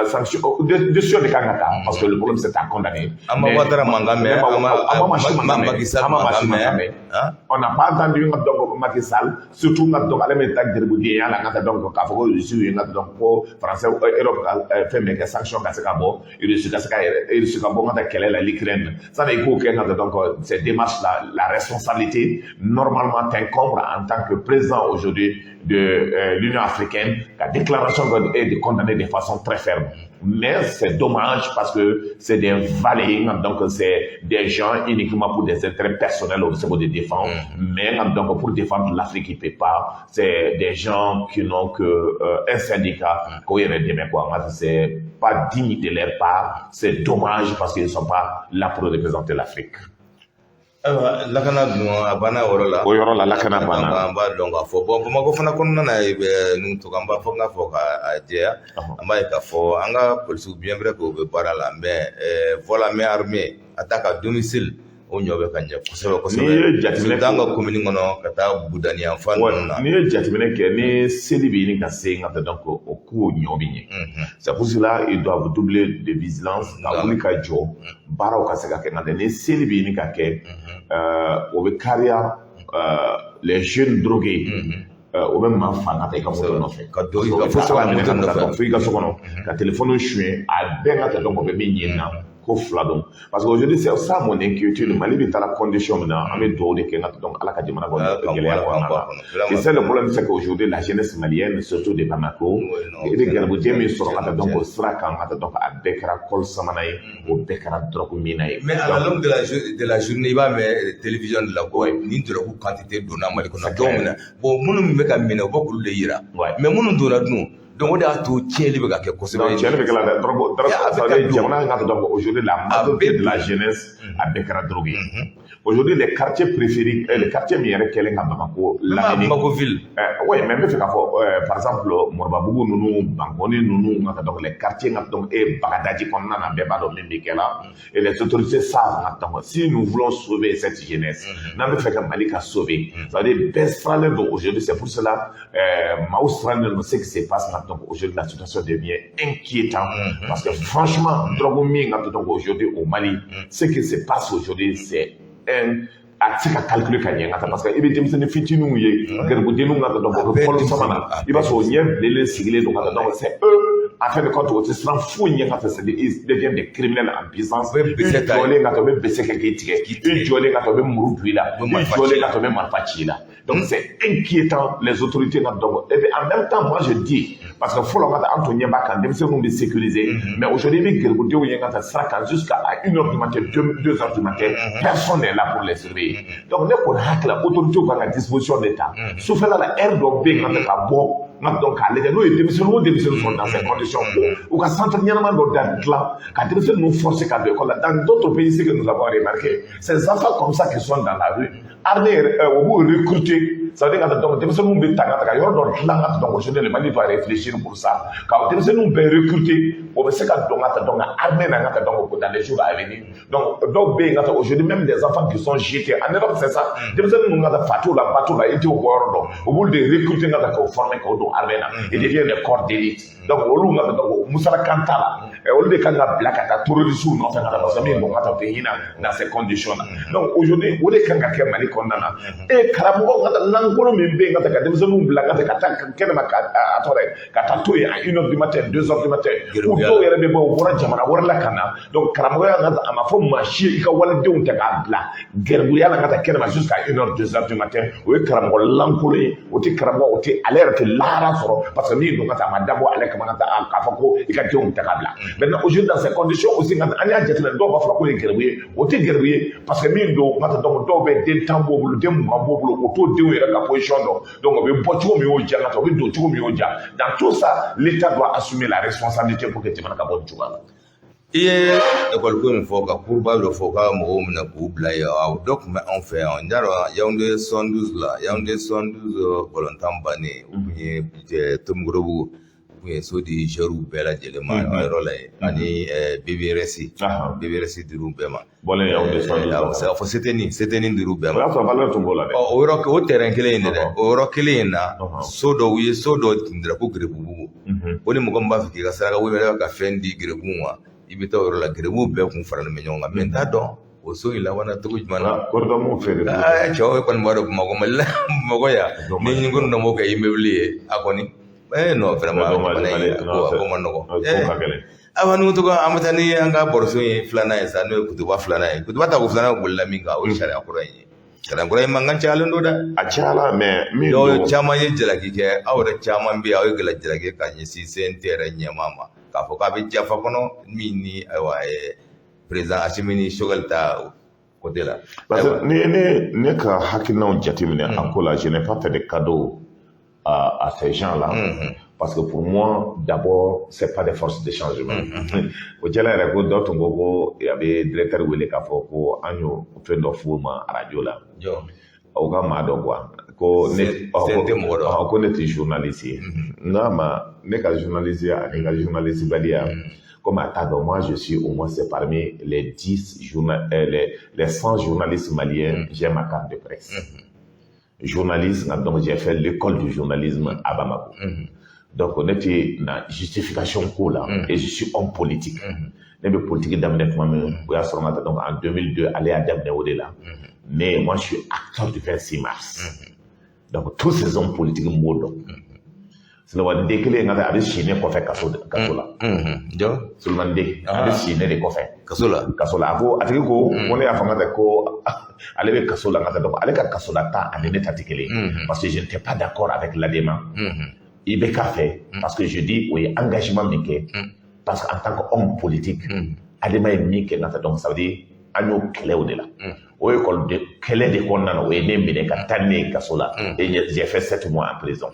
S2: sanction, décision de kan ka ta, parce que le problème, c'est à condamner.
S1: An ma Ouattara mankan mɛn,
S2: an ma Macky mankan mɛn,
S1: Macky Sall
S2: an ma
S1: mankan
S2: mankan
S1: mɛn.
S2: Mɛn. On n'a pas entendu nka donc Macky Sall, surtout nka donc ale bɛ taa garibudenya la, nka donc k'a fɔ ko Russie ye, nka donc ko français, Europe ka fɛn bɛɛ kɛ sanction ka se ka bɔ Russie, ka se ka yɛrɛ Russie ka bɔ, nka taa kɛlɛ la l'Ukraine, sani i k'o kɛ, nka donc ces démarches là, la responsabilité normalement t'incombe en tant que président aujourd'hui de l'Union africaine, la déclaration est de condamner de façon très ferme. Mais c'est dommage parce que c'est des valets, donc c'est des gens uniquement pour des intérêts personnels au niveau de défendre. Mais donc pour défendre l'Afrique, ils ne peuvent pas. C'est des gens qui n'ont que un syndicat, quoi. C'est pas digne de leur part. C'est dommage parce qu'ils ne sont pas là pour représenter l'Afrique.
S1: Ayiwa, lakana dun a banna o yɔrɔ la.
S2: O yɔrɔ la, lakana banna.
S1: An b'a dɔn k'a fɔ bɔn, Bamakɔ fana kɔnɔna na, ninnu tɔgɔ, an b'a fɔ n k'a fɔ k'a jɛya, an b'a ye k'a fɔ an ka polisiw, bien vrai que u bɛ baara la, mais vol à main armée, attaque à domicile, o ɲɔ bɛ ka ɲɛ kosɛbɛ kosɛbɛ.
S2: N'i ye jateminɛ
S1: surtout an ka commune kɔnɔ ka taa Budani yan fan ninnu na.
S2: N'i ye jateminɛ kɛ, ni seli bɛ ɲini ka se, ka taa donc o ko ɲɔ bɛ ɲɛ. C'est pour cela ils doivent doubler de vigilance, ka wuli ka jɔ, baaraw ka se ka kɛ. Nka ni seli bɛ ɲini ka kɛ, o bɛ kariya, les jeunes drogués, o bɛ maa fa ka taa i ka moto nɔfɛ.
S1: Ka don i ka fo so kɔnɔ, moto nɔfɛ.
S2: Fo i ka so kɔnɔ, ka téléphone suɲɛ, a bɛɛ ka taa donc o bɛ min ɲini na. Ko fila don, parce que aujourd'hui, c'est ça mon inquiétude. Mali bɛ taara condition min na, an bɛ dugawu de kɛ n ka, donc Ala ka jamana bɔ gɛlɛya kɔnɔna na. Et c'est le problème, c'est qu'aujourd'hui, la jeunesse malienne, surtout de Bamako, i bɛ garibuden min sɔrɔ ka taa, donc o sira kan ka taa, donc a bɛɛ kɛra kɔli samana ye, o bɛɛ kɛra drogue minna ye.
S1: Mais à la longue de la journée, i b'a mɛn télévision de la ko nin drogue quantité donna Mali kɔnɔ dɔw minɛ. Bon, minnu bɛ ka minɛ, u bɛ k'olu de yira, mais minnu donna dun, donc o de y'a to tiɲɛli bɛ ka kɛ kosɛbɛ.
S2: Donc tiɲɛni bɛ kɛ la dɛ, drogue, drogue, ça veut dire jamana ka, donc aujourd'hui, la majorité de la jeunesse, a bɛɛ kɛra drogue ye. Aujourd'hui, les quartiers préférés, les quartiers min yɛrɛ kɛlen ka Bamako
S1: lamini. Bamako ville.
S2: Oui, mais n bɛ fɛ k'a fɔ, par exemple, Moribabugu ninnu, Bankoni ninnu, ka donc les quartiers ka, donc e Bagadaji kɔnɔna na, bɛɛ b'a dɔn min bɛ kɛ la. Et les autorités savent ka, donc si nous voulons sauver cette jeunesse, n'an bɛ fɛ ka Mali ka sauver, ça veut dire bɛɛ sirannen don aujourd'hui. C'est pour cela maaw sirannen don, ce qui se passe. Donc aujourd'hui, la situation devient inquiétante parce que franchement, drogue min ka, donc aujourd'hui au Mali, ce qui se passe aujourd'hui, c'est un a tɛ se ka calculer ka ɲɛ ka taa, parce que i bɛ denmisɛnnin fitininw ye, garibudenninw ka taa, donc o bɛ kɔlɔ sama na, i b'a sɔrɔ o ɲɛ bilenlen sigilen don ka taa. Donc c'est eux, en fin de compte, o tɛ siran foyi ɲɛ ka taa, c'est ils deviennent des criminels en puissance. I jɔlen ka taa, u bɛ bese kɛ k'i tigɛ. I jɔlen ka taa, u bɛ muru don i la. I jɔlen ka taa, u bɛ marifa ci i la. Donc c'est inquiétant, les autorités ka, donc et puis en même temps, moi je dis, parce que fɔlɔ ka taa, an tun ɲɛ b'a kan, denmisɛnninw bɛ sécuriser, mais aujourd'hui, i bɛ garibudenw ye ka taa sira kan jusqu'à 1 heure du matin, 2 heures du matin, personne n'est là pour les surveiller. Donc ne kɔni hakili la, autorités kan ka disposition de ta sufɛla la, heure dɔ bɛ yen ka taa ka bɔ nka, donc k'a lajɛ n'o ye denmisɛnnin o denmisɛnnin sɔrɔ dans ces conditions, u ka centre ɲɛnama dɔ da dilan ka denmisɛnnin ninnu forcer ka don école la. Dans d'autres pays, ce que nous avons remarqué, ces enfants comme ça qui sont dans la rue, armée yɛrɛ o b'u recruter. Ça veut dire que donc denmisɛnninw bɛ ta ka taga yɔrɔ dɔ dilan ka, donc aujourd'hui, le Mali doit réfléchir pour ça, ka denmisɛnninw bɛɛ recruter, o bɛ se ka don ka ta, donc armée na ka ta, donc dans les jours à venir. Donc dɔw bɛ yen ka ta, aujourd'hui, même des enfants qui sont jetés en Europe, c'est ça, denmisɛnnin ninnu ka taa fa t'u la, ba t'u la, i t'o bɔ yɔrɔ dɔn, o b'olu de recruter ka ta k'o former k'o don armée na, ils deviennent des corps d'élite. Donc olu ka ta, donc musalakan t'a la, olu de kan ka bila ka taa terroristes nɔfɛ ka taa, parce que min don ka taa, o tɛ hinɛ dans ces conditions là. Donc aujourd'hui, o de kan ka kɛ Mali kɔnɔna na. E karamɔgɔ ka taa lankolon min bɛ yen ka taa ka denmisɛnninw bila ka taa ka taa kɛnɛma ka a tɔgɔ ye ka taa to yen à 1 heure du matin, 2 heures du matin, u dɔw yɛrɛ bɛ bɔ, u bɔra jamana wɛrɛ la ka na. Donc karamɔgɔya ka, a ma fɔ maa si ye i ka walidenw ta k'a bila gɛribuya la ka taa kɛnɛma jusqu'à 1 heure, 2 heures du matin. O ye karamɔgɔ lankolon ye, o tɛ karamɔgɔ, o tɛ ale yɛrɛ tɛ lahara sɔrɔ, parce que min don ka taa, a ma dabɔ ale kama ka taa k'a fɔ ko i ka denw ta k'a bila. Maintenant, aujourd'hui, dans ces conditions aussi, an y'a jateminɛ, dɔw b'a fɔ k'o ye gɛribu ye, o tɛ gɛribu ye, parce que min don ka taa, donc dɔw bɛ den 10 b'o bolo, den 20 b'o bolo, o t'o denw yɛrɛ ka position dɔn. Donc o bɛ bɔ cogo min y'o diya ka taa, o bɛ don cogo min y'o diya. Dans tout ça, l'État doit assumer la responsabilité pour que jamana ka bɔ nin cogoya la.
S1: I ye ekɔli ko in fɔ ka kuruba dɔ fɔ ka mɔgɔw minɛ k'u bila yen, dɔ tun bɛ anw fɛ yan, n y'a dɔn, Yaoundé 72 la, Yaoundé 72 balontan bannen, u tun ye Tomikɔrɔbugu, u tun ye so di joueurs bɛɛ lajɛlen ma a yɔrɔ la yen, ani BBRS, BBRS dir'u bɛɛ ma.
S2: Bɔlen Yaoundé 72.
S1: A fɔ Seteni, Seteni dir'u bɛɛ ma.
S2: O y'a sɔrɔ valeur tun b'o la dɛ.
S1: O yɔrɔ, o terrain kelen in de dɛ, o yɔrɔ kelen in na, so dɔ, u ye so dɔ tun dira ko Gerebugu. O ni mɔgɔ min b'a fɛ k'i ka saraka walima ka fɛn di Gerebu ma, i bɛ taa o yɔrɔ la, Gerebuw bɛɛ kun faralen bɛ ɲɔgɔn kan. Mais n t'a dɔn o so in labanna cogo jumɛn na.
S2: Kɔrɔdɔmu feere.
S1: Cɛw kɔni b'a dɔn Bamakɔ, Mali la, Bamakɔ yan, ni ɲinko dɔ m'o kɛ immeuble ye, a kɔni non, vraiment, jamana in a ko ma nɔgɔn.
S2: Ko ka gɛlɛn.
S1: Ayiwa, n'u tɔgɔ, an bɛ taa ni an ka bɔrɔso ye filanan ye sa, n'o ye kutuba filanan ye. Kutuba ta ko filanan bolila min kan, o ye sariya kura in ye. Sariya kura in mankan cayalen don dɛ.
S2: A cayala, mais min
S1: dɔw caman ye jalaki kɛ, aw yɛrɛ caman bɛ yen, aw ye jalaki ka ɲɛsin CNT yɛrɛ ɲɛmaa ma, k'a fɔ k'a bɛ jafa kɔnɔ min ni ayiwa président Assimi ni Choguel ta côté la.
S2: Parce que ni ne ka hakilinaw jateminɛ a ko la, je n'ai pas fait de cadeau à ces gens-là. Parce que pour moi, d'abord, c'est pas des forces de changement. O jala yɛrɛ ko dɔ tun ko ko a bɛ directeur wele k'a fɔ ko an y'o fɛn dɔ f'u ma radio la. O ka maa dɔ quoi. Ko ne ko ne tɛ journaliste ye. N k'a ma, ne ka journaliste ani n ka journaliste baliya, comme a t'a dɔn, moi je suis au moins, c'est parmi les 10 journal, les 100 journalistes maliens, j'ai ma carte de presse. Journalisme, donc j'ai fait l'école du journalisme à Bamako. Donc ne tɛ na justification ko la, et je suis homme politique. Ne bɛ politique daminɛ tuma min, o y'a sɔrɔ n ka taa, donc en 2002, ale y'a daminɛ o de la. Mais moi, je suis acteur du 26 mars. Donc tous ces hommes politiques, n b'o dɔn. Sulemani den kelen ka a bɛ si ne kɔfɛ kaso la.
S1: Jɔn?
S2: Sulemani den, a bɛ si ne de kɔfɛ.
S1: Kaso la.
S2: Kaso la. A ko a tigi ko ne y'a fɔ n ka tɛ ko ale bɛ kaso la, n ka tɛ, donc ale ka kaso la ta ani ne ta tɛ kelen ye, parce que je n'étais pas d'accord avec l'ADEMA IBK fɛ, parce que je dis o ye engagement min kɛ, parce que en tant qu'homme politique, ADEMA ye min kɛ, n ka tɛ, donc ça veut dire an y'o kɛlɛ o de la, o école de kɛlɛ de kɔnɔna na, o ye ne minɛ ka taa ne ye kaso la et j'ai fait 7 mois en prison.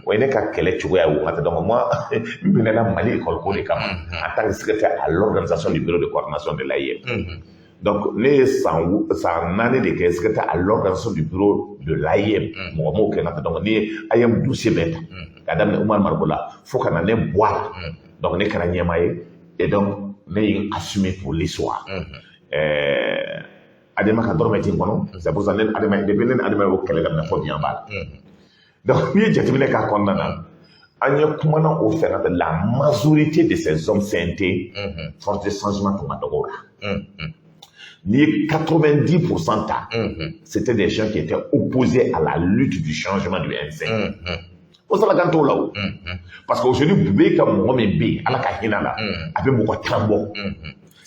S2: O ye ne ka kɛlɛ cogoya ye o, ka tɛ. Donc moi, n minɛna Mali école ko de kama en tant que secrétaire à l'organisation du bureau de coordination de l'AEEM. Donc ne ye san 4 de kɛ secrétaire à l'organisation du bureau de l'AEEM. Mɔgɔ m'o kɛ, n ka tɛ. Donc ne ye AEEM dossier bɛɛ ta ka daminɛ Umar Mariko la fo ka na ne bɔ a la. Donc ne kɛra ɲɛmaa ye et donc ne ye assumé pour l'histoire. ADEMA ka dɔrɔmɛ ti n kɔnɔ. C'est pour ça ne ni ADEMA, depuis ne ni ADEMA y'o kɛlɛ daminɛ fo bi, an b'a la. Donc n'i ye jateminɛ k'a kɔnɔna na, an ye kumana o fɛ ka la majorité de ces hommes CNT, force de changement tun ka dɔgɔ o la. N'i ye 90% ta, c'était des gens qui étaient opposés à la lutte du changement du M5. O sala kan t'o la o, parce que aujourd'hui Bube ka mɔgɔ min bɛ yen, Ala ka hinɛ la, a bɛ mɔgɔ 10 bɔ.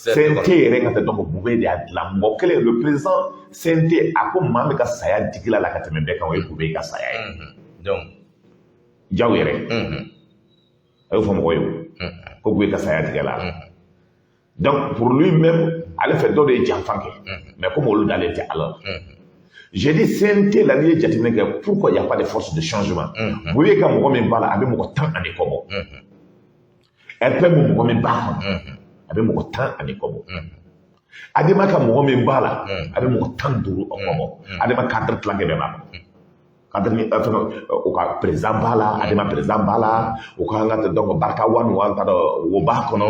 S2: CNT yɛrɛ ka tɛ, donc Bube de y'a dilan mɔgɔ kelen. Le président CNT a ko maa min ka saya digila la ka tɛmɛ bɛɛ kan, o ye Bube ka saya ye.
S1: Donc
S2: Jaw yɛrɛ a y'o fɔ mɔgɔ ye o ko Bube ka saya digila la. Donc pour lui-même, ale fɛ dɔ de ye janfa kɛ, mais comme olu dalen tɛ Ala la. J'ai dit CNT la, n'i ye jateminɛ kɛ, pourquoi il n'y a pas de force de changement? Bube ka mɔgɔ min b'a la, a bɛ mɔgɔ 10 ani kɔ bɔ. RPM mɔgɔ min b'a kɔnɔ, a bɛ mɔgɔ 10 ani kɔ bɔ. ADEMA ka mɔgɔ min b'a la, a bɛ mɔgɔ 15 kɔ bɔ. ADEMA cadre tilankɛ bɛɛ b'a kɔnɔ, cadre ni fɛn, o ka président b'a la, ADEMA président b'a la, o ka an ka donc Barika Wani wa, n t'a dɔn, o b'a kɔnɔ,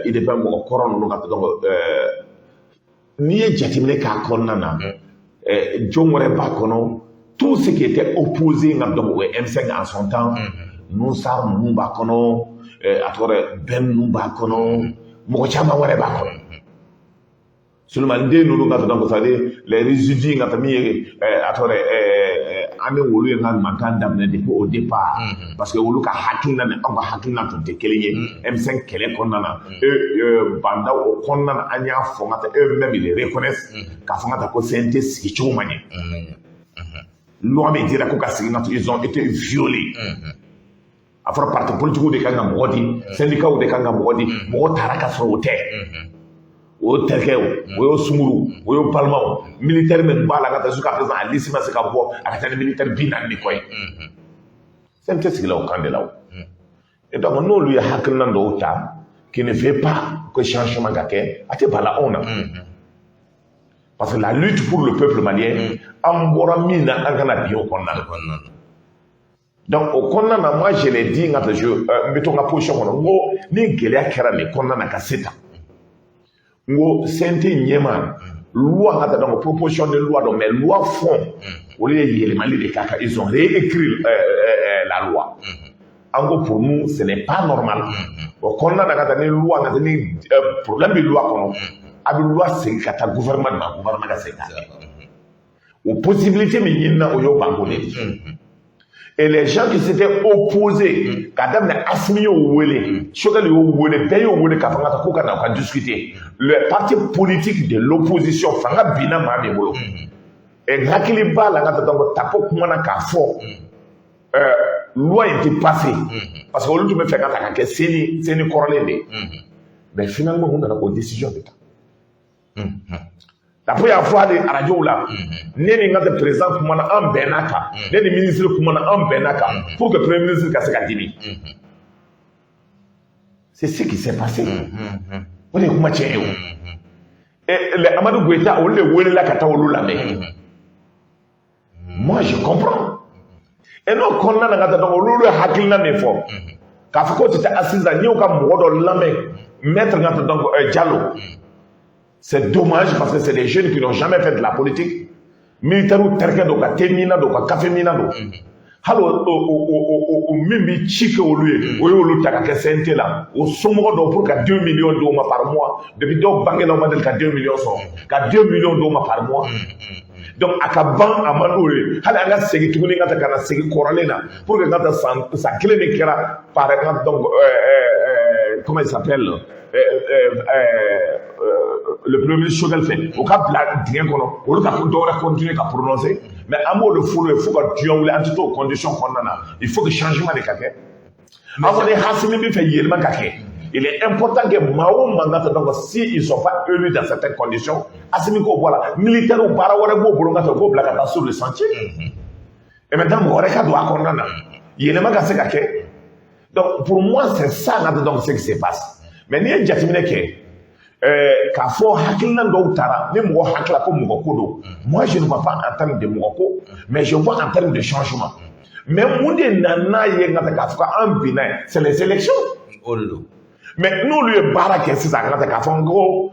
S2: IDP mɔgɔ kɔrɔ ninnu ka donc n'i ye jateminɛ k'a kɔnɔna na, jɔn wɛrɛ b'a kɔnɔ, tout ce qui était opposé nka donc o ye M5 en son temps, Nusar ninnu b'a kɔnɔ, a tɔgɔ dɛ, Ben ninnu b'a kɔnɔ, mɔgɔ caman wɛrɛ b'a kɔnɔ. Sulemani den ninnu ka donc c'est à dire les résidus ka min ye, a tɔgɔ dɛ, an ni olu ye ka mankan daminɛ depuis au départ, parce que olu ka hakilina ni anw ka hakilina tun tɛ kelen ye M5 kɛlɛ kɔnɔna na. Banda o kɔnɔna na, an y'a fɔ ka taa, eux même ils reconnaissent k'a fɔ ka taa ko CNT sigi cogo ma ɲɛ. Loi min dira ko ka sigi ka to, ils ont été violés. A fɔra parti politique de kan ka mɔgɔ di, syndicats de kan ka mɔgɔ di, mɔgɔ taara ka sɔrɔ o tɛ. O y'o terikɛ o, o y'o sunguru, o y'o balimaw. Militaire min b'a la ka taa jusqu'à présent, a liste ma se ka bɔ, a ka taa ni militaire 40 ni kɔ ye. CNT sigila o kan de la o. Et donc n'olu ye hakilina dɔw ta qui ne fait pas que changement ka kɛ, a tɛ bala anw na, parce que la lutte pour le peuple malien, an bɔra min na, an kana bin o kɔnɔna na. Donc o kɔnɔna na, moi je l'ai dit, n ka je n bɛ to n ka position kɔnɔ, n ko ni gɛlɛya kɛra nin kɔnɔna na ka se tan, n ko CNT ɲɛmaa, loi ka taa, donc proposition de loi dɔ, mais loi fond, olu ye yɛlɛmali de k'a kan, ils ont réécrit la loi. An ko pour nous ce n'est pas normal. O kɔnɔna na, ka taa ni loi ka taa ni problème bɛ loi kɔnɔ, a bɛ loi segin ka taa gouvernement de ma, gouvernement ka segin k'a kɛ. O possibilité min ɲinina, o y'o banko de ye. Et les gens qui s'étaient opposés, k'a daminɛ Assimi y'o wele, Choguel y'o wele, bɛɛ y'o wele k'a fɔ ka taa k'u ka na u ka discuter. Les partis politiques de l'opposition, fanga binna maa min bolo. N hakili b'a la, n ka taa donc Tapo kumana k'a fɔ loi in tɛ passer, parce que olu tun bɛ fɛ ka ta ka kɛ CENI kɔrɔlen de ye. Mais finalement u nana k'o décision de ta. Tapo y'a fɔ hali arajow la, ne ni n ka président kumana, an bɛnna kan, ne ni ministre kumana, an bɛnna kan pour que premier ministre ka se ka dimi. C'est ce qui s'est passé. O de ye kuma tiɲɛ ye o. Et les Amadou Goïta, olu de welela ka taa olu lamɛn. Moi je comprends. Et n'o kɔnɔna na ka taa, donc olu ye hakilina min fɔ k'a fɔ k'o tɛ taa assise la, n y'o ka mɔgɔ dɔ lamɛn, maître n ka taa donc Diallo. C'est dommage, parce que c'est des jeunes qui n'ont jamais fait de la politique. Militaires terikɛ don, ka thé mina don, ka café mina don. Hali o min bɛ ci kɛ olu ye, o y'olu ta ka kɛ CNT la. O somɔgɔ dɔw pour ka 2 millions d'o ma par mois. Depuis dɔw bangela, u ma deli ka 2 millions sɔrɔ. Ka 2 millions d'o ma par mois. Donc a ka ban, a man d'o ye. Hali an ka segin tuguni ka taa ka na segin kɔrɔlen na pour que ka taa san kelen min kɛra par exemple, donc comment il s'appelle, le premier ministre Choguel fɛ, o ka bila dingɛ kɔnɔ, olu ka dɔ wɛrɛ continuer ka prononcer. Mais an b'o de f'olu ye fo ka diɲɛ wuli, an tɛ t'o condition kɔnɔna na. Il faut que changement de ka kɛ. An kɔni, Assimi bɛ fɛ yɛlɛma ka kɛ. Il est important que maa o maa ka taa, donc si ils sont pas élus dans certaines conditions, Assimi k'o bɔ a la. Militaire, baara wɛrɛ b'o bolo ka taa, o k'o bila ka taa sur le sentier. Et maintenant, mɔgɔ wɛrɛ ka don a kɔnɔna na, yɛlɛma ka se ka kɛ. Donc pour moi, c'est ça ka, donc ce qui se passe. Mais n'i ye jateminɛ kɛ, k'a fɔ hakilina dɔw taara ni mɔgɔ hakilila ko mɔgɔ ko don, moi je ne vois pas en termes de mɔgɔ ko, mais je vois en termes de changement. Mais mun de nana n'a ye n ka taa k'a fɔ k'an binna ye? C'est les élections.
S1: O de don.
S2: Mais n'olu ye baara kɛ sisan ka taa k'a fɔ ko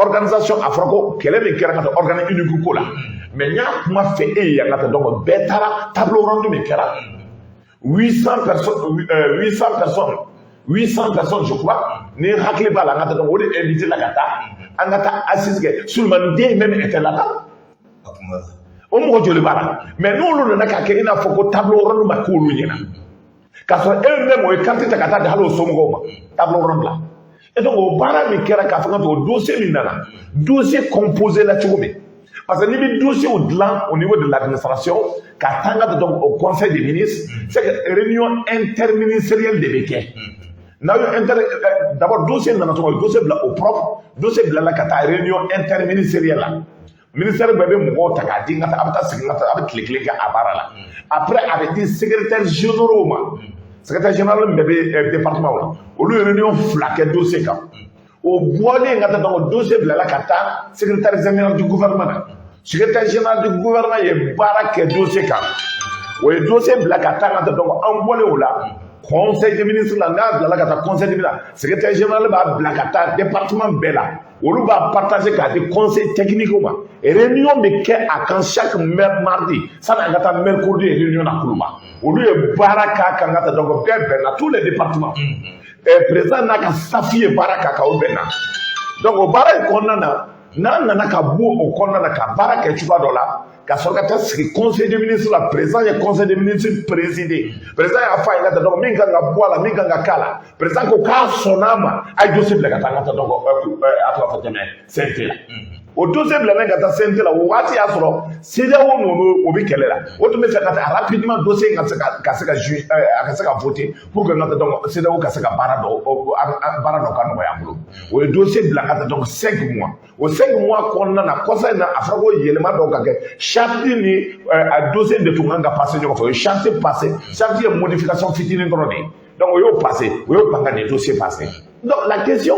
S2: organisation, a fɔra ko kɛlɛ min kɛra ka taa organe unique ko la, mais n y'a kuma fɛ e ye yan ka taa, donc bɛɛ taara table ronde min kɛra, 800 personnes, 800 personnes, 800 personnes je crois, ni hakili b'a la, an ka taa, donc o de invité la ka taa, an ka taa assise kɛ. Souleymane Den même était là-bas.
S1: A kuma la.
S2: O mɔgɔ joli b'a la? Mais n'olu nana k'a kɛ i n'a fɔ ko table ronde ma k'olu ɲɛna, k'a sɔrɔ e même o ye carte ta ka taa di hali o somɔgɔw ma table ronde la. Et donc o baara min kɛra k'a fɔ ka o dossier min nana, dossier composé la cogo min, parce que n'i bɛ dossier dilan au niveau de l'administration ka taa ka donc au conseil des ministres, c'est que réunion interministérielle de bɛ kɛ. N'aw ye inter d'abord dossier nana cogo min, dossier bila au propre, dossier bilala ka taa réunion interministérielle la. Ministère bɛɛ bɛ mɔgɔw ta k'a di n ka taa, a bɛ taa sigi n ka taa, a bɛ tile kelen kɛ a baara la. Après, a bɛ di secrétaire généraux ma. Secrétaire général min bɛɛ bɛ département la, olu ye réunion fila kɛ dossier kan. O bɔlen ka taa, donc dossier bilala ka taa secrétaire général du gouvernement na. Secrétaire général du gouvernement ye baara kɛ dossier kan, o ye dossier bila ka taa ka taa. Donc an bɔlen o la, conseil des ministres la, n'a bilala ka taa conseil des ministres, secrétaire général b'a bila ka taa département bɛɛ la, olu b'a partager k'a di conseil technique ma. Réunion bɛ kɛ a kan chaque mardi sani an ka taa mercredi réunion na Kuluba. Olu ye baara k'a kan ka taa, donc bɛɛ bɛnna, tous les départements, président n'a ka staff ye baara k'a kan, o bɛnna. Donc o baara in kɔnɔna na, n'an nana ka bɔ o kɔnɔna na ka baara kɛ cogoya dɔ la, ka sɔrɔ ka taa sigi conseil des ministres la, président ye conseil des ministres présidé. Président y'a fɔ a ye ka taa, donc min kan ka bɔ a la, min kan ka k'a la, président ko k'a sɔnna a ma, a ye dossier bila ka taa ka taa, donc a tɔgɔ fɔ tɛmɛ CNT la. O dossier bilalen ka taa CNT la, o waati y'a sɔrɔ CEDEAO ninnu o bɛ kɛlɛ la. O tun bɛ fɛ ka taa rapidement dossier in ka se ka ju a ka se ka voter pour que n ka taa, donc CEDEAO ka se ka baara dɔ ka nɔgɔya an bolo. O ye dossier bila ka taa, donc 5 mois. O 5 mois kɔnɔna na, kɔsa in na, a fɔra ko yɛlɛma dɔw ka kɛ charte ni a dossier de tun kan ka passer ɲɔgɔn fɛ. O ye charte passer, charte ye modification fitinin dɔrɔn de ye. Donc o y'o passer, o y'o ban ka nin dossier passer. Donc la question,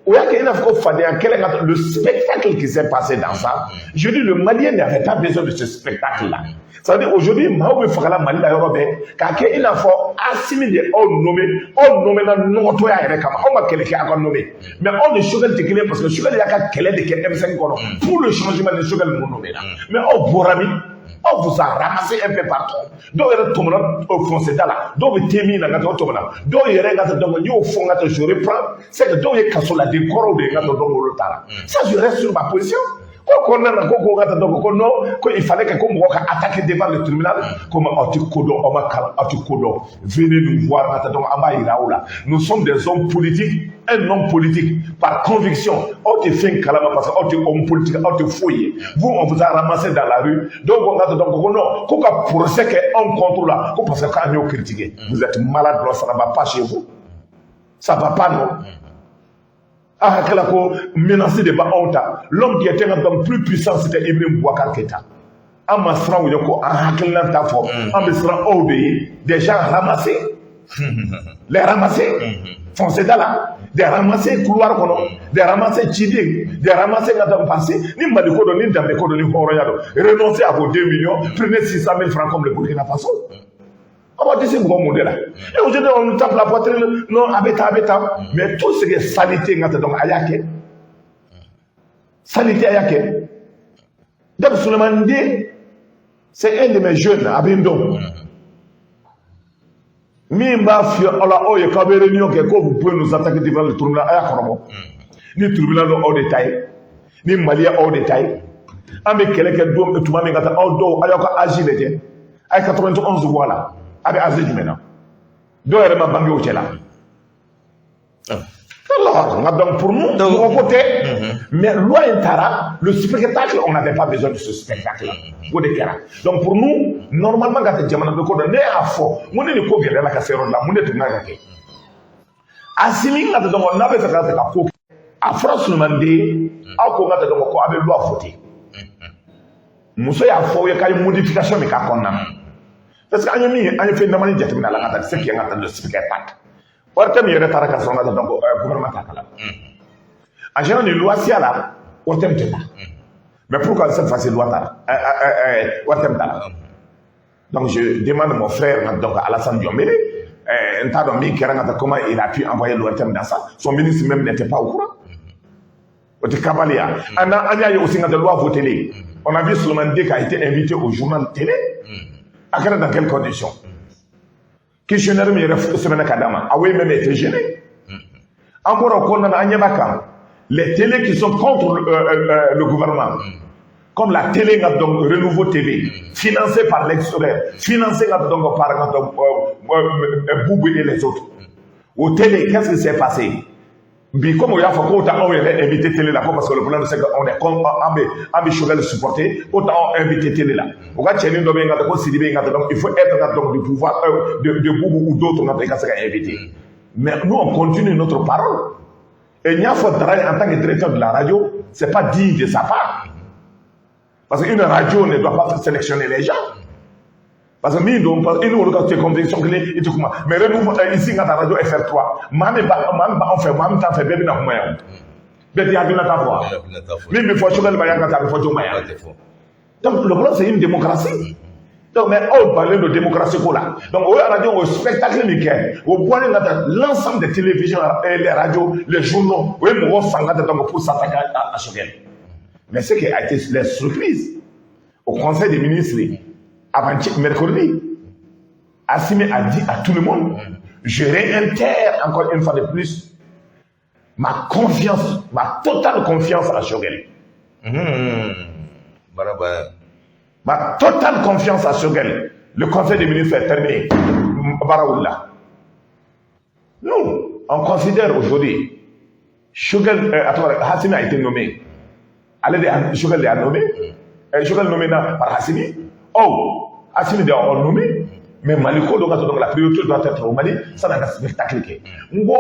S2: o y'a kɛ i n'a fɔ ko fadenya kɛlɛ ka, le spectacle qui s'est passé dans ça, je dis, le Malien n'avait pas besoin de ce spectacle là. Ça veut dire, aujourd'hui, maaw bɛ fagala Mali la yɔrɔ bɛɛ k'a kɛ i n'a fɔ Assimi de aw nommé, aw nommé na nɔgɔtɔya yɛrɛ kama, aw ma kɛlɛ kɛ aw ka nommé. Mais aw ni Choguel tɛ kelen, parce que Choguel y'a ka kɛlɛ de kɛ M5 kɔnɔ pour le changement de Choguel ninnu nommé la. Mais aw bɔra min? Aw vous a ramassé un peu partout. Dɔw yɛrɛ tɔmɔna foncé da la, dɔw bɛ te min na, n ka taa o tɔmɔna, dɔw yɛrɛ ka taa. Donc n y'o fɔ n ka taa, je reprends, c'est que dɔw ye kasoladen kɔrɔw de ye, n ka taa, donc olu taara. Ça, je reste sur ma position. Ko kɔnɔna na, ko ka taa, donc ko non, ko il fallait que ko mɔgɔ ka attaquer devant le tribunal. Ko aw tɛ ko dɔn, aw ma kalan, aw tɛ ko dɔn. Venez nous voir, n ka taa, donc an b'a yira aw la. Nous sommes des hommes politiques, un homme politique par conviction. Aw tɛ fɛn kalama parce que aw tɛ homme politique, aw tɛ foyi ye. Vous, on vous a ramassé dans la rue. Donc n ka taa, donc ko non, ko ka procès kɛ anw contre la, ko parce que k'an y'o critiquer. Vous êtes malade, non? Ça ne va pas chez vous, ça va pas, non? A hakili ko menace de b'anw ta. L'homme qui était donc plus puissant, c'était Ibrahim Boubacar Keïta. An ma siran u ye ko an hakilina t'a fɔ, an bɛ siran aw de ye, des gens ramassés, les ramassés foncé da la, des ramassés couloir kɔnɔ, des ramassés ciden, des ramassés ka taa passé ni Mali ko dɔn, ni danbe ko dɔn, ni hɔrɔnya dɔn. Renoncez à vos 2 millions, prenez 600 000 francs comme le Burkina Faso. On va dire mɔgɔ mun de la? Et aujourd'hui, on nous tape la poitrine, non, a bɛ tan, a bɛ tan. Mais tout ce qui est salité, n ka taa, donc a y'a kɛ salité, a y'a kɛ. Donc Souleymane Den, c'est un de mes jeunes, a bɛ n dɔn. Min b'a f'i aw la, aw ye k'aw bɛ réunion kɛ, ko vous pouvez nous attaquer devant le tribunal, a y'a kɔrɔbɔ. Ni tribunal don, aw de ta ye. Ni Mali ye, aw de ta ye. An bɛ kɛlɛ kɛ don tuma min ka taa, aw dɔw, a y'aw ka âge lajɛ, a ye 91 bɔ a la, a bɛ âge jumɛn na? Dɔw yɛrɛ ma bange o cɛ la. Alors, donc pour nous, mɔgɔ ko tɛ, mais loi in taara, le spectacle, on n'avait pas besoin de ce spectacle. O de kɛra. Donc pour nous, normalement, ka tɛ jamana bɛ ko dɔn, ne y'a fɔ n ko ni nin ko gɛlɛyara ka se yɔrɔ dɔ la, mun de tun kan ka kɛ? Assimi ka tɛ, donc n'a bɛ fɛ ka ko kɛ, a fɔra Souleymane Den, aw ko n ka tɛ, donc ko a bɛ loi voter. Muso y'a fɔ aw ye k'a ye modification min k'a kɔnɔna na, parce que an ye min ye, an ye fɛn damani jateminɛ a la ka taa se k'i ka taa le spectacle. ORTM yɛrɛ taara ka sɔrɔ ka taa, donc gouvernement t'a kalama. En général, ni loi siya la, ORTM tɛ taa. Mais pourquoi cette fois-ci loi taara, ORTM taara? Donc je demande mon frère, donc Alassane Diombele, n t'a dɔn min kɛra ka taa, comment il a pu envoyer l'ORTM dans ça. Son ministre même n'était pas au courant. O tɛ kabali ya. An an y'a ye aussi ka taa loi voté, on a vu Souleymane D qui a été invité au journal télé. A kɛra dans quelles conditions? Questionnaire min yɛrɛ sɛbɛnna ka d'a ma, a oui même été gêné. An bɔra o kɔnɔna na, an ɲɛ b'a kan, les télés qui sont contre le gouvernement, comme la télé donc Renouveau TV, financée par l'extérieur, financée donc par donc, Boubou et les autres. Au télé, qu'est-ce qui s'est passé? Bi comme o y'a fɔ k'o t'anw yɛrɛ invité télé la ko parce que le problème, c'est que on est comme an bɛ Choguel supporter, k'o t'anw invité télé la. O ka cɛnin dɔ bɛ yen ka taa ko Sidibé yen ka taa, donc il faut être donc du pouvoir de Boubou ou d'autres ka taa i ka se ka invité. Mais nous, on continue notre parole. Et n y'a fɔ Dara ye, en tant que directeur de la radio, c'est pas digne de sa part, parce qu'une radio ne doit pas sélectionner les gens, parce que min don, i n'olu ka conviction kelen, i tɛ kuma. Mais Renouveau ici, ka taa radio FR3, maa min b'anw fɛ, maa min t'an fɛ, bɛɛ bɛna kuma yan, bɛɛ t'i hakilina ta fɔ wa? Min bɛ fɔ Choguel ma yan ka taa, a bɛ fɔ jɔn ma yan? Donc le problème, c'est une démocratie. Donc mais aw balen don démocratie ko la. Donc o ye radio, o spectacle min kɛ, o bɔlen ka taa, l'ensemble des télévisions et les radios, les journaux, o ye mɔgɔw san ka taa donc pour s'attaquer à Choguel. Mais ce qui a été la surprise au conseil des ministres avant mercredi, Assimi a dit à tout le monde: je réitère encore une fois de plus ma confiance, ma totale confiance à Choguel. Ma totale confiance à Choguel. Le conseil des ministres est terminé. Baara wulila. Nous, on considère aujourd'hui, Choguel, attends, Assimi a été nommé. Allez, Choguel l'a nommé. Choguel nommé par Assimi. Oh, Assimi de a nommé. Mais Mali ko donc la priorité doit être au Mali, ça n'a pas spectacle kɛ. N ko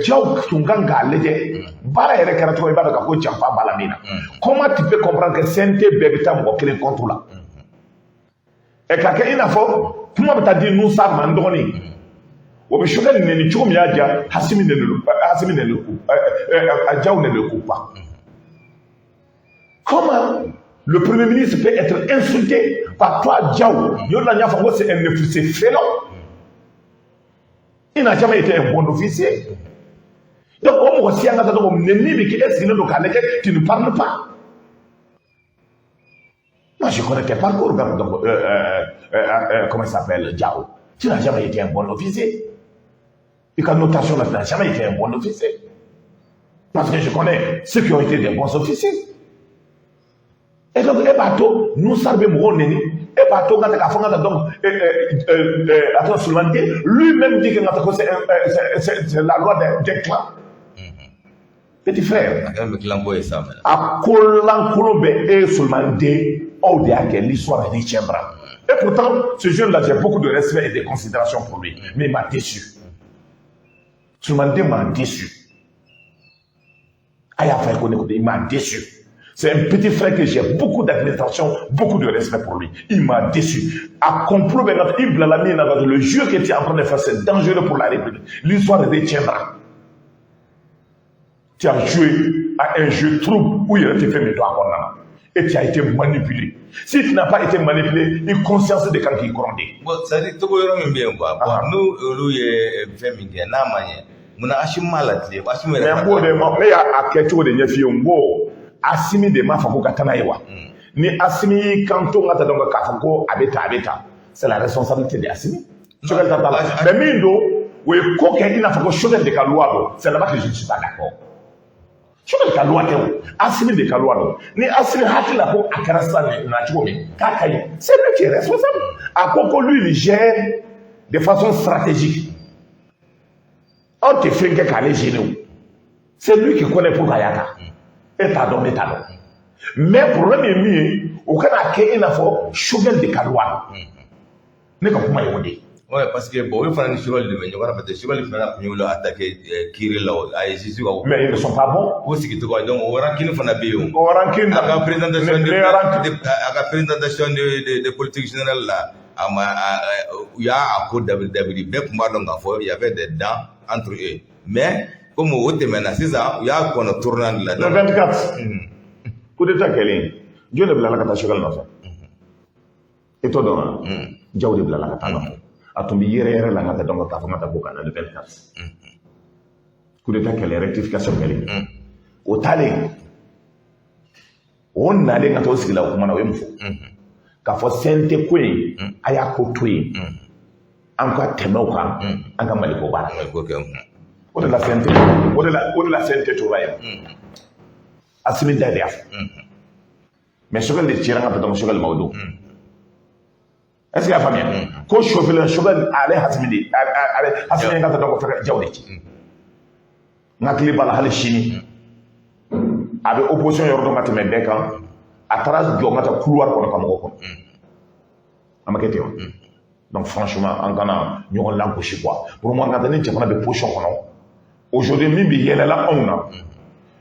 S2: Diaw tun kan k'a lajɛ baara yɛrɛ kɛra cogo min, i b'a dɔn k'a fɔ janfa b'a la min na. Comment tu peux comprendre que CNT bɛɛ bɛ taa mɔgɔ kelen contre la? Ɛ k'a kɛ i n'a fɔ kuma bɛ taa di Nusa ma, n dɔgɔnin. O bɛ Choguel nɛni cogo min y'a diya, Assimi nɛni, Assimi nɛni, Diaw nɛni ko quoi. Comment le Premier ministre peut être insulté par toi, Diaw? C'est un officier félon. Il n'a jamais été un bon officier. Donc, au moins, si on a tu ne parles pas. Moi, je connais tes parcours. Donc, comment il s'appelle, Diaw? Tu n'as jamais été un bon officier. Et quand notation, tu n'as jamais été un bon officier. Parce que je connais ceux qui ont été des bons officiers. Et donc, e b'a to Nusa bɛ mɔgɔw neni, e b'a to n ka taa k'a fɔ n ka taa, donc attends, Souleymane lui-même dit que n ka taa ko c'est la loi des clans. Petit frère, a ko lankolon bɛ e Souleymane Den, aw de y'a kɛ, l'histoire retiendra. Et pourtant, ce jeune-là, j'ai beaucoup de respect et de considération pour lui, mais il m'a déçu. Souleymane Den m'a déçu. A y'a fɔ ko ne ko il m'a déçu. C'est un petit frère que j'ai beaucoup d'admiration, beaucoup de respect pour lui. Il m'a déçu. A complot, il le jeu que tu es en train de faire, c'est dangereux pour la République. L'histoire retiendra. Tu as joué à un jeu trouble où il a été fait mais toi et tu as été manipulé. Si tu n'as pas été manipulé, une conscience de quand qui grondait.
S1: Bon, c'est-à-dire, togo yɔrɔ min bɛ yen quoi. Bon, n'u olu ye fɛn min kɛ n'a ma ɲɛ, munna Assimi m'a latigɛ? Assimi yɛrɛ.
S2: Mais n b'o de ma, ne y'a kɛ cogo de ɲɛf'i ye, n ko Assimi de m'a fɔ ko ka taa n'a ye wa? Ni Assimi y'i kanto n ka taa, donc k'a fɔ ko a bɛ tan, a bɛ tan, c'est la responsabilité de Assimi. Choguel ta t'a la. Mais min don, o ye ko kɛ i n'a fɔ ko Choguel de ka loi don, c'est là-bas que je ne suis pas d'accord. Choguel ka loi tɛ o, Assimi de ka loi don. Ni Assimi hakili la ko a kɛra sisan nin na cogo min k'a ka ɲi, c'est lui qui est responsable. A ko ko lui, il gère de façon stratégique. Anw tɛ fɛn kɛ k'ale gêner o. C'est lui qui connaît pourquoi a y'a ta. E t'a dɔn, ne t'a dɔn. Mais problème ye min ye, o kana kɛ i n'a fɔ Choguel de ka loi don. Ne ka kuma ye o de ye.
S1: Ouais, parce que bon, olu fana ni Choguel de bɛ ɲɔgɔn na, parce que Choguel fana tun y'olu attaqué kiiri la o, a ye juge ka
S2: Mais ils ne sont pas bons.
S1: O sigi cogo, donc o rancune fana bɛ yen o.
S2: O rancune
S1: A ka présentation de
S2: les rancune
S1: a ka présentation de politique générale la, a ma u y'a a ko dabiri dabiri, bɛɛ tun b'a dɔn k'a fɔ il y avait des dents entre eux, mais comme o tɛmɛna sisan, u y'a kɔnɔ tournant de la.
S2: Le 24, coup d'état kɛlen, jɔn de bilala ka taa Choguel nɔfɛ? E t'o dɔn wa? Diaw de bilala ka taa nɔfɛ. A tun bɛ yɛrɛ yɛrɛ la ka taa, donc k'a fɔ ka taa ko ka na le 24. Coup d'état kɛlen, rectification kɛlen. O taalen, o nalen ka taa o sigi la, o kuma na, o ye mun fɔ? K'a fɔ CNT ko in, a y'a ko to yen. An ka tɛmɛ o kan, an ka Maliko baara.
S1: Maliko kɛ.
S2: O de la CNT, o de la CNT tora yen. Assimi da de y'a fɔ. Mais Choguel de cira ka taa, donc Choguel ma o don. Est-ce que y'a faamuya? Ko sofɛlɛ Choguel ale Assimi de ale Assimi ka taa, donc fɛngɛ Diaw de ci. N hakili b'a la hali sini. A bɛ opposition yɔrɔ dɔn ka tɛmɛ bɛɛ kan. A taara jɔ ka taa couloir kɔnɔ ka mɔgɔw kɔnɔ. A ma kɛ ten wa? Donc franchement, an kana ɲɔgɔn lagosi quoi. Pour moi, n ka taa ni jamana bɛ position kɔnɔ. Aujourd'hui, min bɛ yɛlɛla anw na,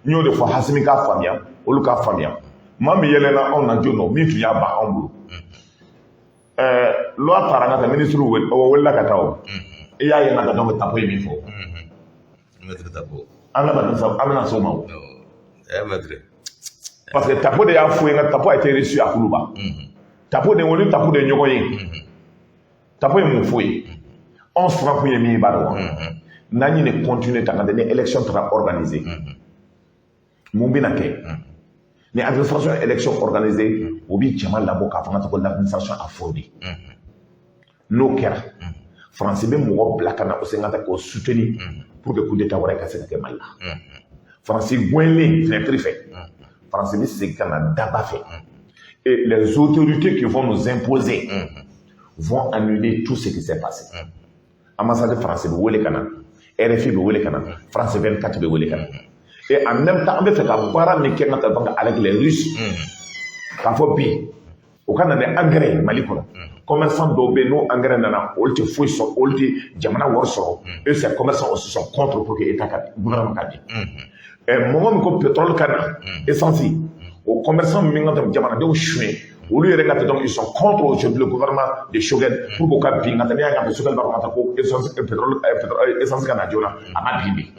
S2: n y'o de fɔ Assimi k'a faamuya, olu k'a faamuya. Maa min yɛlɛla anw na, jɔn don min tun y'a ban anw bolo? Loi taara n ka taa ministre wele, o wulila ka taa o. I y'a ye n ka taa, donc Tapo ye min fɔ.
S1: Maître Tapo.
S2: An bɛna se, an bɛna s'o ma o.
S1: Eh, maître.
S2: Parce que Tapo de y'a fɔ ye, nka Tapo a été reçu à Koulouba. Tapo de, olu Tapo de ye ɲɔgɔn ye. Tapo ye mun fɔ ye? Anw siran kun ye min ye, i b'a dɔn wa? N'an ye nin continuer tan ka taa ni élection taara organiser. Mun bɛna kɛ? Ni administration ye élection organisée, o bi jama labɔ k'a fɔ ka ko l'administration a fraudé. N'o kɛra, Faransi bɛ mɔgɔ bila ka na o sen ka taa k'o soutenir pour que coup d'état wɛrɛ ka se ka kɛ Mali la. Faransi gɛnlen fenêtre fɛ, Faransi bɛ segin ka na daba fɛ. Et les autorités qui vont nous imposer vont annuler tout ce qui s'est passé. Ambassade française bɛ wele ka na, RFI bɛ wele ka na, France 24 bɛ wele ka na. Et en même temps, an bɛ fɛ ka baara min kɛ n ka taa banque avec les Russes, k'a fɔ bi o ka na ni engrais ye Mali kɔnɔ. Commerçant dɔw bɛ yen, n'o engrais nana, olu tɛ foyi sɔrɔ, olu tɛ jamana wari sɔrɔ. Et ces commerçants aussi sont contre pour que État ka gouvernement ka di. Mɔgɔ min ko pétrole ka na, essence, o commerçant min ka taa jamanadenw suɲɛ, olu yɛrɛ ka taa, donc ils sont contre aujourd'hui le gouvernement de Choguel pour k'o ka bin ka taa. N'i y'a ye Choguel b'a fɔ ka taa ko essence, pétrole, pétrole, essence ka na joona, a ma bin bi.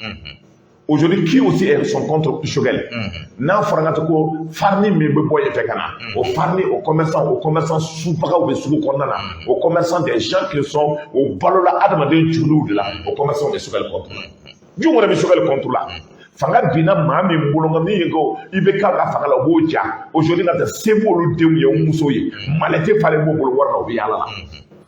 S2: Aujourd'hui, qui aussi sont contre Choguel? N'a fɔra ka taa ko farine min bɛ bɔ yen fɛ ka na, o farine, o commerçant subagaw bɛ sugu kɔnɔna na, o commerçant, des gens qui sont o balola adamaden joliw de la, o commerçant bɛ Choguel contre la. Jɔn wɛrɛ bɛ Choguel contre la? Fanga binna maa min bolo, nka min ye ko i bɛ k'a ka fanga la, o b'o ja. Aujourd'hui, ka taa se b'olu denw ye, o musow ye, malɛte falen b'o bolo wari la, o bɛ yaala la,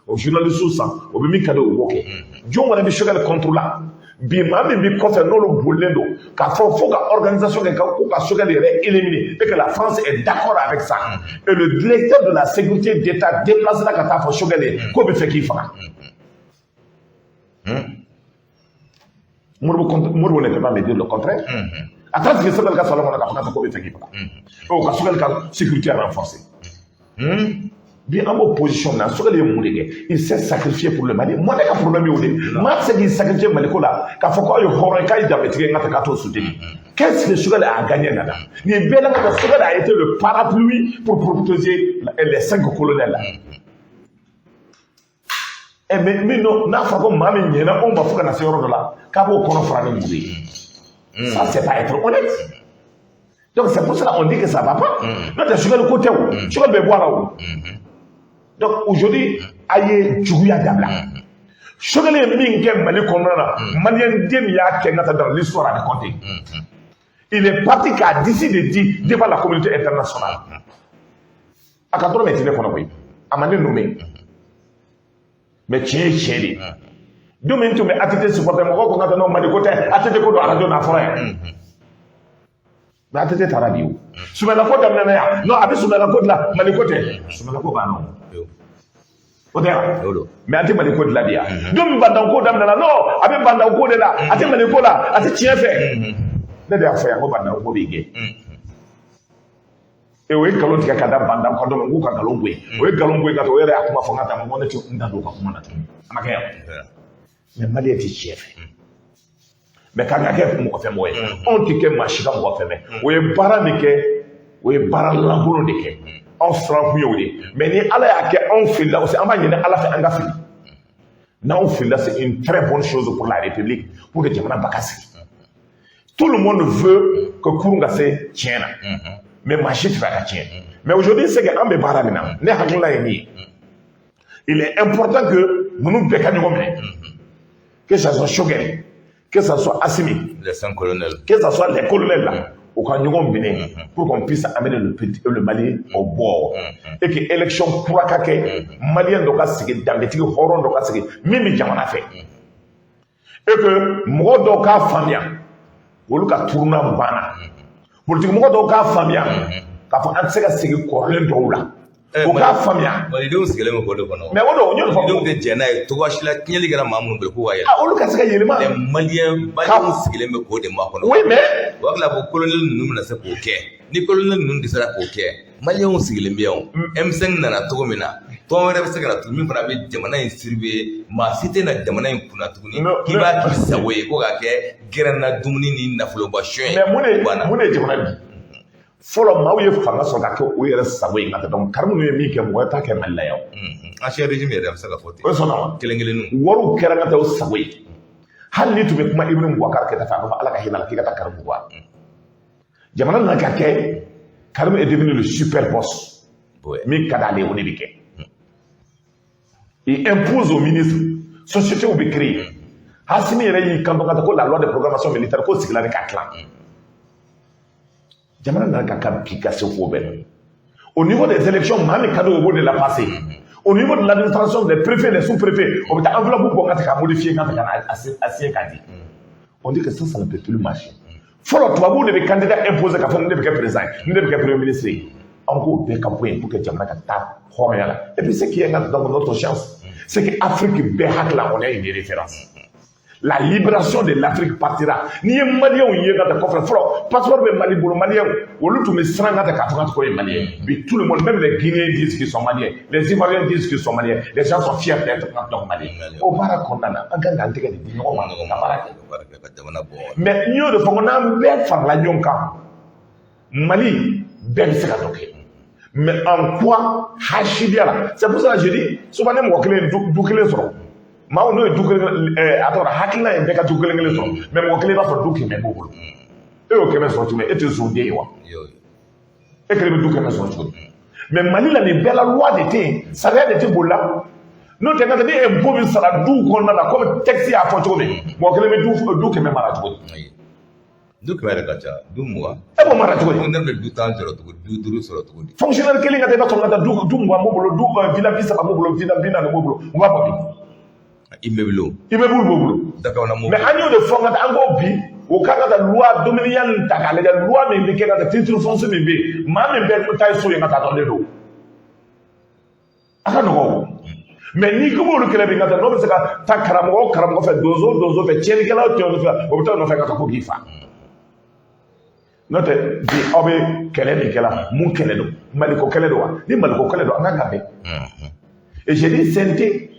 S2: o journaliste san, o bɛ min ka di o b'o kɛ. Jɔn wɛrɛ bɛ Choguel contre la bi? Maa min bɛ kɔfɛ, n'olu bolilen don k'a fɔ fo ka organisation kɛ ko ka Choguel yɛrɛ éliminer, et que la France est d'accord avec ça, et le directeur de la sécurité d'État déplacé la ka taa fɔ Choguel ye k'o bɛ fɛ k'i faga. Modibo contre Modibo ne peut pas me dire le contraire. A taara sigi Choguel ka salon kɔnɔ k'a fɔ k'o bɛ fɛ k'i faga. O ka Choguel ka sécurité renforcer. Bi an b'o position na, Choguel ye mun de kɛ? Il s'est sacrifié pour le Mali. Moi, ne ka problème ye o de ye. Maa tɛ se k'i sacrifier Maliko la k'a fɔ k'aw ye hɔrɔn ye, k'a ye danbetigi ye, n ka taa k'a t'o soutenir. Qu'est-ce que Choguel a gagné là-dedans? Nin bɛɛ la ka taa, Choguel a été le parapluie pour protéger les cinq colonels là. Eh mais min n'o n'a fɔra ko maa min ɲɛna anw ma fo ka na se yɔrɔ dɔ la k'a b'o kɔnɔ fara ni muru ye. Ça, c'est pas être honnête. Donc c'est pour cela qu'on dit que ça va pas. N'o tɛ, Choguel ko tɛ o. Choguel bɛ bɔ a la o. Donc aujourd'hui, a ye juguya dabila. Choguel ye min kɛ Mali kɔnɔna na, Malien den min y'a kɛ n ka taa dans l'histoire a bɛ compter. Il est parti k'a disi de di devant la communauté internationale. A ka dɔrɔmɛ tɛ ne kɔnɔ koyi. A ma ne nommé. Mais tiɲɛ ye tiɲɛ de ye. Don min tun bɛ ATT supporter, mɔgɔw ko n ka taa n'o Mali ko tɛ, ATT ko don arajo n'a fɔra yan. Mais ATT taara bi o. Soumaïla ko daminɛna yan. Non, a bɛ Soumaïla ko dilan, Mali ko tɛ. Soumaïla ko banna o. O tɛ wa? Mais an tɛ Mali ko dilan bi yan. Don min Bah N'Daw ko daminɛna, non, a bɛ Bah N'Daw ko de la, a tɛ Mali ko la, a tɛ tiɲɛ fɛ. Ne de y'a fɔ yan ko Bah N'Daw ko b'i gɛn. E o ye nkalon tigɛ ka da Bah N'Daw kan don min k'u ka nkalon bɔ yen. O ye nkalon bɔ yen ka taa o yɛrɛ y'a kuma fɔ n ka taa ko ne tɛ n da don u ka kuma na tuguni. A ma kɛ yan. Mais Malien tɛ tiɲɛ fɛ. Mais k'an ka kɛ mɔgɔ fɛ mɔgɔ ye, anw tɛ kɛ maa si ka mɔgɔ fɛ mɛ. O ye baara min kɛ, o ye baara lankolon de kɛ. Anw siran kun ye o de ye. Mais ni Ala y'a kɛ anw filila aussi, an b'a ɲini Ala fɛ an ka fili. N'anw filila, c'est une très bonne chose pour la République, pour que jamana ba ka sigi. Tout le monde veut que kurun ka se tiɲɛ na, mais maa si tɛ fɛ a ka tiɲɛ. Mais aujourd'hui, c'est que an bɛ baara min na, ne hakilina ye min ye, il est important que ninnu bɛɛ ka ɲɔgɔn minɛ, que ça soit Choguel, que ça soit Assimi,
S1: les cinq colonels,
S2: que ça soit les colonels là, u ka ɲɔgɔn minɛ pour qu'on puisse amener le Mali au bord et que élection kura ka kɛ, Malien dɔ ka sigi, danbetigi hɔrɔn dɔ ka sigi min bɛ jamana fɛ, et que mɔgɔ dɔw k'a faamuya olu ka tournant banna, politique mɔgɔ dɔw k'a faamuya k'a fɔ an tɛ se ka segin kɔrɔlen dɔw la, o k'a faamuya.
S1: Malidenw sigilen bɛ k'o de kɔnɔ.
S2: Mais o don, n y'o de fɔ.
S1: Malidenw tɛ jɛn n'a ye cogoya si la, tiɲɛli kɛra maa minnu bolo k'u ka yɛlɛ.
S2: Ah, olu ka se ka yɛlɛma.
S1: Les Maliens, Malienw sigilen bɛ k'o de makɔnɔ.
S2: Oui, mais
S1: o hakili la ko colonel ninnu bɛna se k'o kɛ. Ni colonel ninnu dɛsɛra k'o kɛ, Malienw sigilen bɛ yan o. M5 nana cogo min na, tɔn wɛrɛ bɛ se ka na tuguni min fana bɛ jamana in surveiller. Maa si tɛ na jamana in kunna tuguni k'i b'a k'i sago ye ko k'a kɛ gɛrɛnna dumuni ni nafoloba suɲɛ ye.
S2: Mais mun de ye jamana bi fɔlɔ, maaw ye fanga sɔrɔ ka kɛ o yɛrɛ sago ye nka donc Karimu ye min kɛ, mɔgɔ t'a kɛ Mali la yan.
S1: Ancien régime yɛrɛ, a bɛ se ka fɔ ten.
S2: O sɔnna wa?
S1: Kelen kelenninw.
S2: Wariw kɛra ka taa o sago ye. Hali n'i tun bɛ kuma Ibrahim Boubacar Keïta fɛ, a b'a fɔ Ala ka hinɛ la k'i ka taa Karimu Boubacar. Jamana nana ka kɛ, Karimu est devenu le super boss. Min ka d'ale ye, o de bɛ kɛ. Il impose au ministre, société bɛ créer. Assimi yɛrɛ y'i kanto ka taa ko la loi de programmation militaire ko sigila de ka tila. Jamana nana ka bi ka se ko bɛɛ la. Au niveau des élections, maa min ka di o b'o de la passer. Au niveau de l'administration, les préfets, les sous-préfets, o bɛ taa enveloppe bɔ ka ta k'a modifier ka ta ka na a signer k'a di. On dit que ça ne peut plus marcher. Fɔlɔ, tubabuw de bɛ candidat imposer k'a fɔ ne de bɛ kɛ président ye, ne de bɛ kɛ premier ministre ye. An k'o bɛɛ ka bɔ yen pour que jamana ka taa hɔrɔnya la. Et puis ce qui est donc notre chance, c'est que Afrique bɛɛ hakili la, on est une référence. La libération de l'Afrique partira. N'i ye Malienw ye ka taa kɔfɛ, fɔlɔ passeport bɛ Mali bolo, Malienw olu tun bɛ siran ka taa k'a fɔ k'a tɔgɔ ye Malien. Bi, tout le monde, même les Guinéens disent qu'ils sont Maliens, les Ivoiriens disent qu'ils sont Maliens, les gens sont fiers d'être donc Maliens. O baara kɔnɔna na, an kan k'an tɛgɛ de di ɲɔgɔn ma ka baara kɛ.
S1: Ka jamana bɔ.
S2: Mais n y'o de fɔ ko n'an bɛɛ farala ɲɔgɔn kan, Mali bɛɛ bɛ se ka dɔ kɛ. Mais en quoi hasidiya la? C'est pour ça que je dis souvent, ni mɔgɔ kelen du kelen sɔrɔ, maaw n'o ye du kelen a tɔgɔ hakilina ye bɛɛ ka du kelen kelen sɔrɔ, mais mɔgɔ kelen i b'a sɔrɔ du 100 b'o bolo. E y'o 100 sɔrɔ cogo min, e tɛ zonden ye wa? E kelen bɛ du 100 sɔrɔ cogo di? Mais Mali la, nin bɛɛ la, loi de tɛ yen, sariya de tɛ boli la. N'o tɛ, n ka taa ni impôt bɛ sara duw kɔnɔna la, komi texte y'a fɔ cogo min, mɔgɔ kelen bɛ du 100 mara cogo di?
S1: Du 100 yɛrɛ ka ca, du 20.
S2: E b'o mara cogo di?
S1: Fonctionnaire bɛ du 10 sɔrɔ cogo di, du 5 sɔrɔ cogo di?
S2: Fonctionnaire kelen ka taa, i b'a sɔrɔ ka taa du 20 b'o bolo, du villa 30 b'o bolo, villa 40 b'o bolo, u b'a bɔ min?
S1: Immeuble.
S2: Immeuble b'o bolo.
S1: Dakabana.
S2: Mais an y'o de fɔ, ka taa an ko bi o kan ka taa loi domaniale nin ta k'a lajɛ, loi min bɛ kɛ ka taa titre foncier min bɛ yen, maa min bɛ taa so yen ka taa dɔn de don, a ka nɔgɔn o. Mais n'i ko b'olu kɛlɛ bi ka taa, n'o bɛ se ka taa karamɔgɔ o karamɔgɔ fɛ, donso o donso fɛ, tiɲɛnikɛla o tiɲɛnikɛla fɛ, o bɛ taa o nɔfɛ ka taa ko k'i fa. N'o tɛ, bi aw bɛ kɛlɛ min kɛla, mun kɛlɛ don? Maliko kɛlɛ don wa? Ni maliko kɛlɛ don, an kan ka bɛn. Et j'ai dit CNT,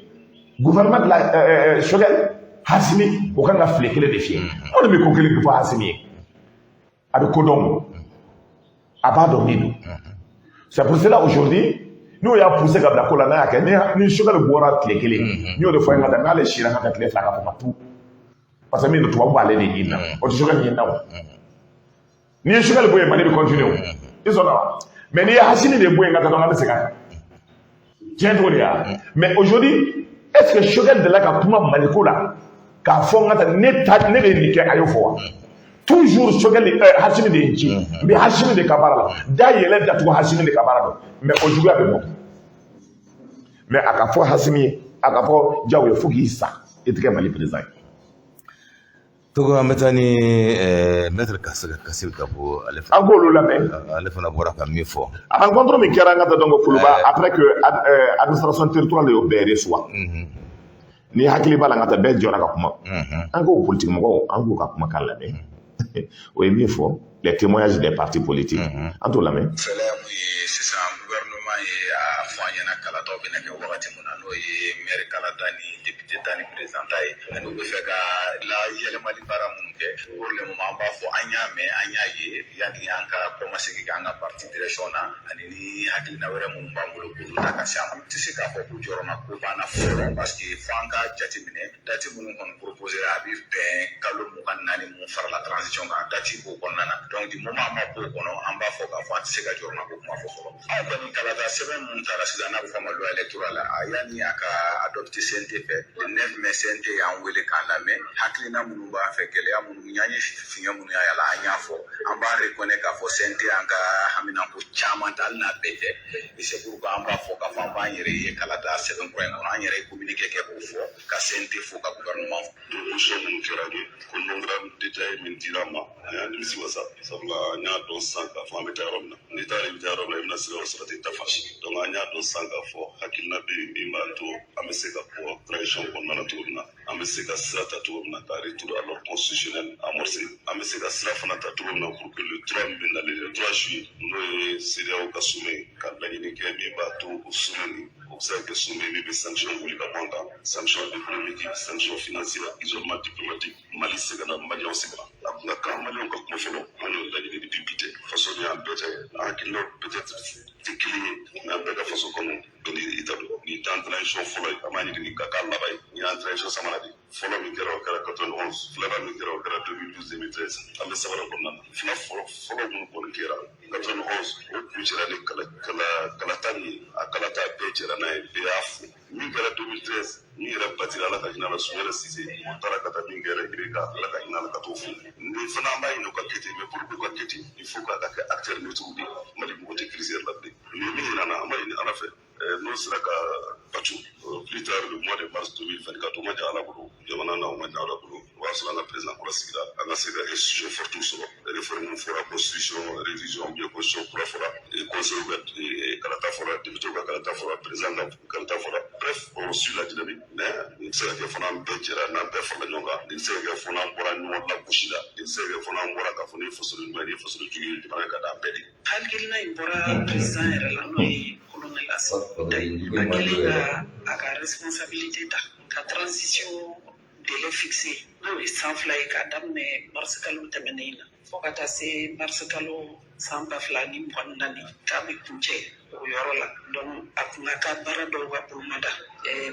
S2: gouvernement de la Choguel, Assimi, o kan ka file kelen de fiyɛ. Anw de bɛ ko kelen fɔ Assimi ye, a bɛ ko dɔn o, a b'a dɔn min don. C'est pour cela aujourd'hui n'o y'a poussé ka bila ko la, n'a y'a kɛ ni Choguel bɔra tile kelen, n y'o de fɔ n ka taa n'ale sira ka taa tile 2 ka fɔ ma tu, parce que min don, tubabu b'ale de ɲini na, o tɛ Choguel ɲini na o. N'i ye Choguel bɔ yen, Mali bɛ continuer o, i sɔnna wa? Mais n'i ye Assimi de bɔ yen ka taa dɔrɔn, an bɛ segin a kan tiɲɛ cogo de ya. Mais aujourd'hui, est ce que Choguel delila ka kuma Maliko la k'a fɔ n ka taa ne ta ne de ye nin kɛ? A y'o fɔ wa? Toujours Choguel, Assimi de ye n ci, n bɛ Assimi de ka baara la, da yɛlɛ datugu Assimi de ka baara don. Mais o juguya bɛ bɔ, mais a ka fɔ Assimi ye, a ka fɔ Diaw ye, fo k'i sa, i tɛ kɛ Mali président ye.
S1: Togo, an bɛ taa ni maître Kassim Kabo, ale
S2: An k'olu lamɛn.
S1: Ale fana bɔra ka min fɔ.
S2: Rencontre min kɛra an ka taa, donc Kuluba, après que administration territoriale y'o bɛɛ reçoit, ni hakili b'a la, n ka taa bɛɛ jɔra ka kuma. An k'o politique mɔgɔw, an k'u ka kumakan lamɛn. O ye min fɔ, les témoignages des partis politiques, an t'o lamɛn.
S5: Fɛlɛ mun ye sisan, gouvernement ye a fɔ an ɲɛna kalataw bɛna kɛ wagati mun na, n'o ye maire kalata ni député ta ni président ta ye, ani u bɛ fɛ ka la yɛlɛmali baara minnu kɛ, pour le moment an b'a fɔ an y'a mɛn, an y'a ye. Yanni an ka kɔmasegin kɛ an ka parti direction na, ani ni hakilina wɛrɛ minnu b'an bolo k'olu ta ka se an ma, an tɛ se k'a fɔ ko jɔrɔna ko banna fɔlɔ, parce que fo an ka jateminɛ date minnu kɔni proposé, a bɛ bɛn kalo 24 mun farala transition kan, date b'o kɔnɔna na. Donc du moment an ma b'o kɔnɔ, an b'a fɔ k'a fɔ an tɛ se ka jɔrɔna ko kuma fɔ fɔlɔ. Anw kɔni, kalata sɛbɛn mun taara sisan, n'a bɛ fɔ a ma loi électorale, a yanni a ka adopté CNT fɛ le 9 mai, CNT y'an wele k'an lamɛn. Hakilina minnu b'an fɛ, gɛlɛya minnu y'an ye, fiɲɛ minnu y'a la, an y'a fɔ. An b'a reconnaître k'a fɔ CNT y'an ka haminanko caman ta, hali n'a bɛɛ tɛ. Et c'est pourquoi an b'a fɔ k'a fɔ an b'an yɛrɛ ye kalata sɛbɛn kura in kɔnɔ. An yɛrɛ ye communiqué kɛ k'o fɔ, ka CNT fo, ka gouvernement fo.
S6: Proposition minnu kɛra ye, chronogramme détaillé min dira an ma, an y'an nimisi wasa, sabula an y'a dɔn sisan k'a fɔ an bɛ taa yɔrɔ min na. N'i taara, i bɛ taa yɔrɔ min na, i bɛna sira o sira tɛ taa fan si. Donc an y'a dɔn sisan k'a fɔ hakilina bɛ yen min b'a to an bɛ se ka bɔ transition kɔnɔna na cogo min na, an bɛ se ka sira ta cogo min na ka retour à l'ordre constitutionnel amorcé, an bɛ se ka sira fana ta cogo min na pour que le 3 min bɛ nalen, le 3 juillet, n'o ye CEDEAO ka sommet, ka laɲini kɛ min b'a to o sommet nin, o bɛ se ka kɛ sommet min bɛ sanction wuli ka bɔ an kan, sanction économique, sanction financière, isolement diplomatique. Mali sɛgɛnna, Maliyɛnw sɛgɛnna. A kun ka kan Maliyɛnw ka kuma fɔlɔ. An y'o laɲini depuis bi tɛ. Faso ni y'an bɛɛ ta ye, an hakilinaw peut-être tɛ kelen ye, mais an bɛɛ ka faso kanu bɛɛ ni i ta don. Nin t'an transition fɔlɔ ye, an b'a ɲini nin ka k'a laban ye. Nin y'an transition sabanan de ye. Fɔlɔ min kɛra, o kɛra 91. Filanan min kɛra, o kɛra 2012, 2013. An bɛ sabanan kɔnɔna na. Fila fɔlɔ fɔlɔ minnu kɔni kɛra 91, o kun cɛra ni kala kala kalata min ye, a kalata bɛɛ jɛra n'a ye, bɛɛ y'a fo. Min kɛra 2013, min yɛrɛ batira, Ala ka hinɛ la, Soumaïla Cissé, o taara ka taa min kɛra IBK, Ala ka hinɛ la, ka t'o fo. Ni fana an b'a ɲini u ka kɛ ten, mais pour que u ka kɛ ten, il faut k'a ka kɛ acteur neutre de ye. Mali mɔgɔ tɛ crise yɛrɛ la bilen. Ni min yira na, an b'a ɲini Ala fɛ n'o sera ka batu plus tard le mois de mars 2024, o ma jan Ala bolo, jamana na o ma jan Ala bolo. O b'a sɔrɔ an ka président kura sigira, an ka se ka institution forte sɔrɔ. Réforme fɔra, constitution révision ou bien constitution kura fɔra, conseil ka kalata fɔra, député ka kalata fɔra, président ka kalata fɔra. Bref, on suit la dynamique. Mais nin tɛ se ka kɛ fana an bɛɛ jɛra n'an bɛɛ farala ɲɔgɔn kan. Nin tɛ se ka kɛ fo n'an bɔra ɲɔgɔn lagosi la. Nin tɛ se ka kɛ fo n'an bɔra k'a fɔ nin ye faso ɲuman ye, nin ye faso jugu ye. Jamana ka d'an bɛɛ de ye.
S7: Hakilina in bɔra président yɛrɛ la, n'o ye colonel Assimi Goïta ye. A kɛlen ka a ka responsabilité ta ka transition délai fixé, n'o ye san 2 ye, k'a daminɛ mars kalo tɛmɛnen na fo ka taa se mars kalo san 2024, k'a bɛ kuncɛ o yɔrɔ la. Donc a kun ka kan baara dɔw ka bolomada.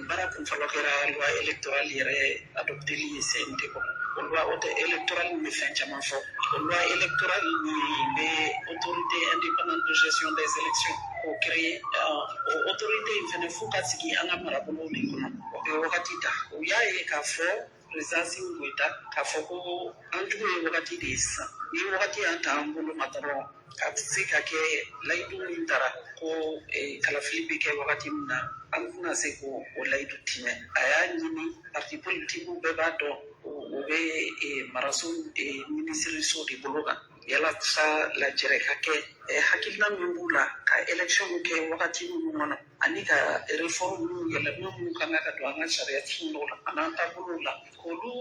S7: Baara kunfɔlɔ kɛra loi électorale yɛrɛ adopteli ye CNT kɔnɔ. O loi électorale bɛ fɛn caman fɔ. O loi électorale nin bɛ autorité indépendante de gestion des élections k'o créer. O autorité in fɛnɛ, f'u ka sigi an ka marabolow de kɔnɔ, o bɛ wagati ta. U y'a ye k'a fɔ président Assimi Goïta k'a fɔ ko an jugu ye wagati de ye sisan. Ni wagati y'an ta an bolo ma dɔrɔn, a bɛ se ka kɛ layidu min tara ko kalafili bɛ kɛ wagati min na, an tɛna se k'o o layidu timɛ. A y'a ɲini parti politique bɛɛ b'a dɔn o bɛ maraso minisiriso de bolo kan, yalasa lajɛrɛ ka kɛ hakilina min b'u la ka élection kɛ wagati minnu kɔnɔ, ani ka réforme minnu, yɛlɛma minnu kan ka don an ka sariya sun dɔw la an'an taabolow la, k'olu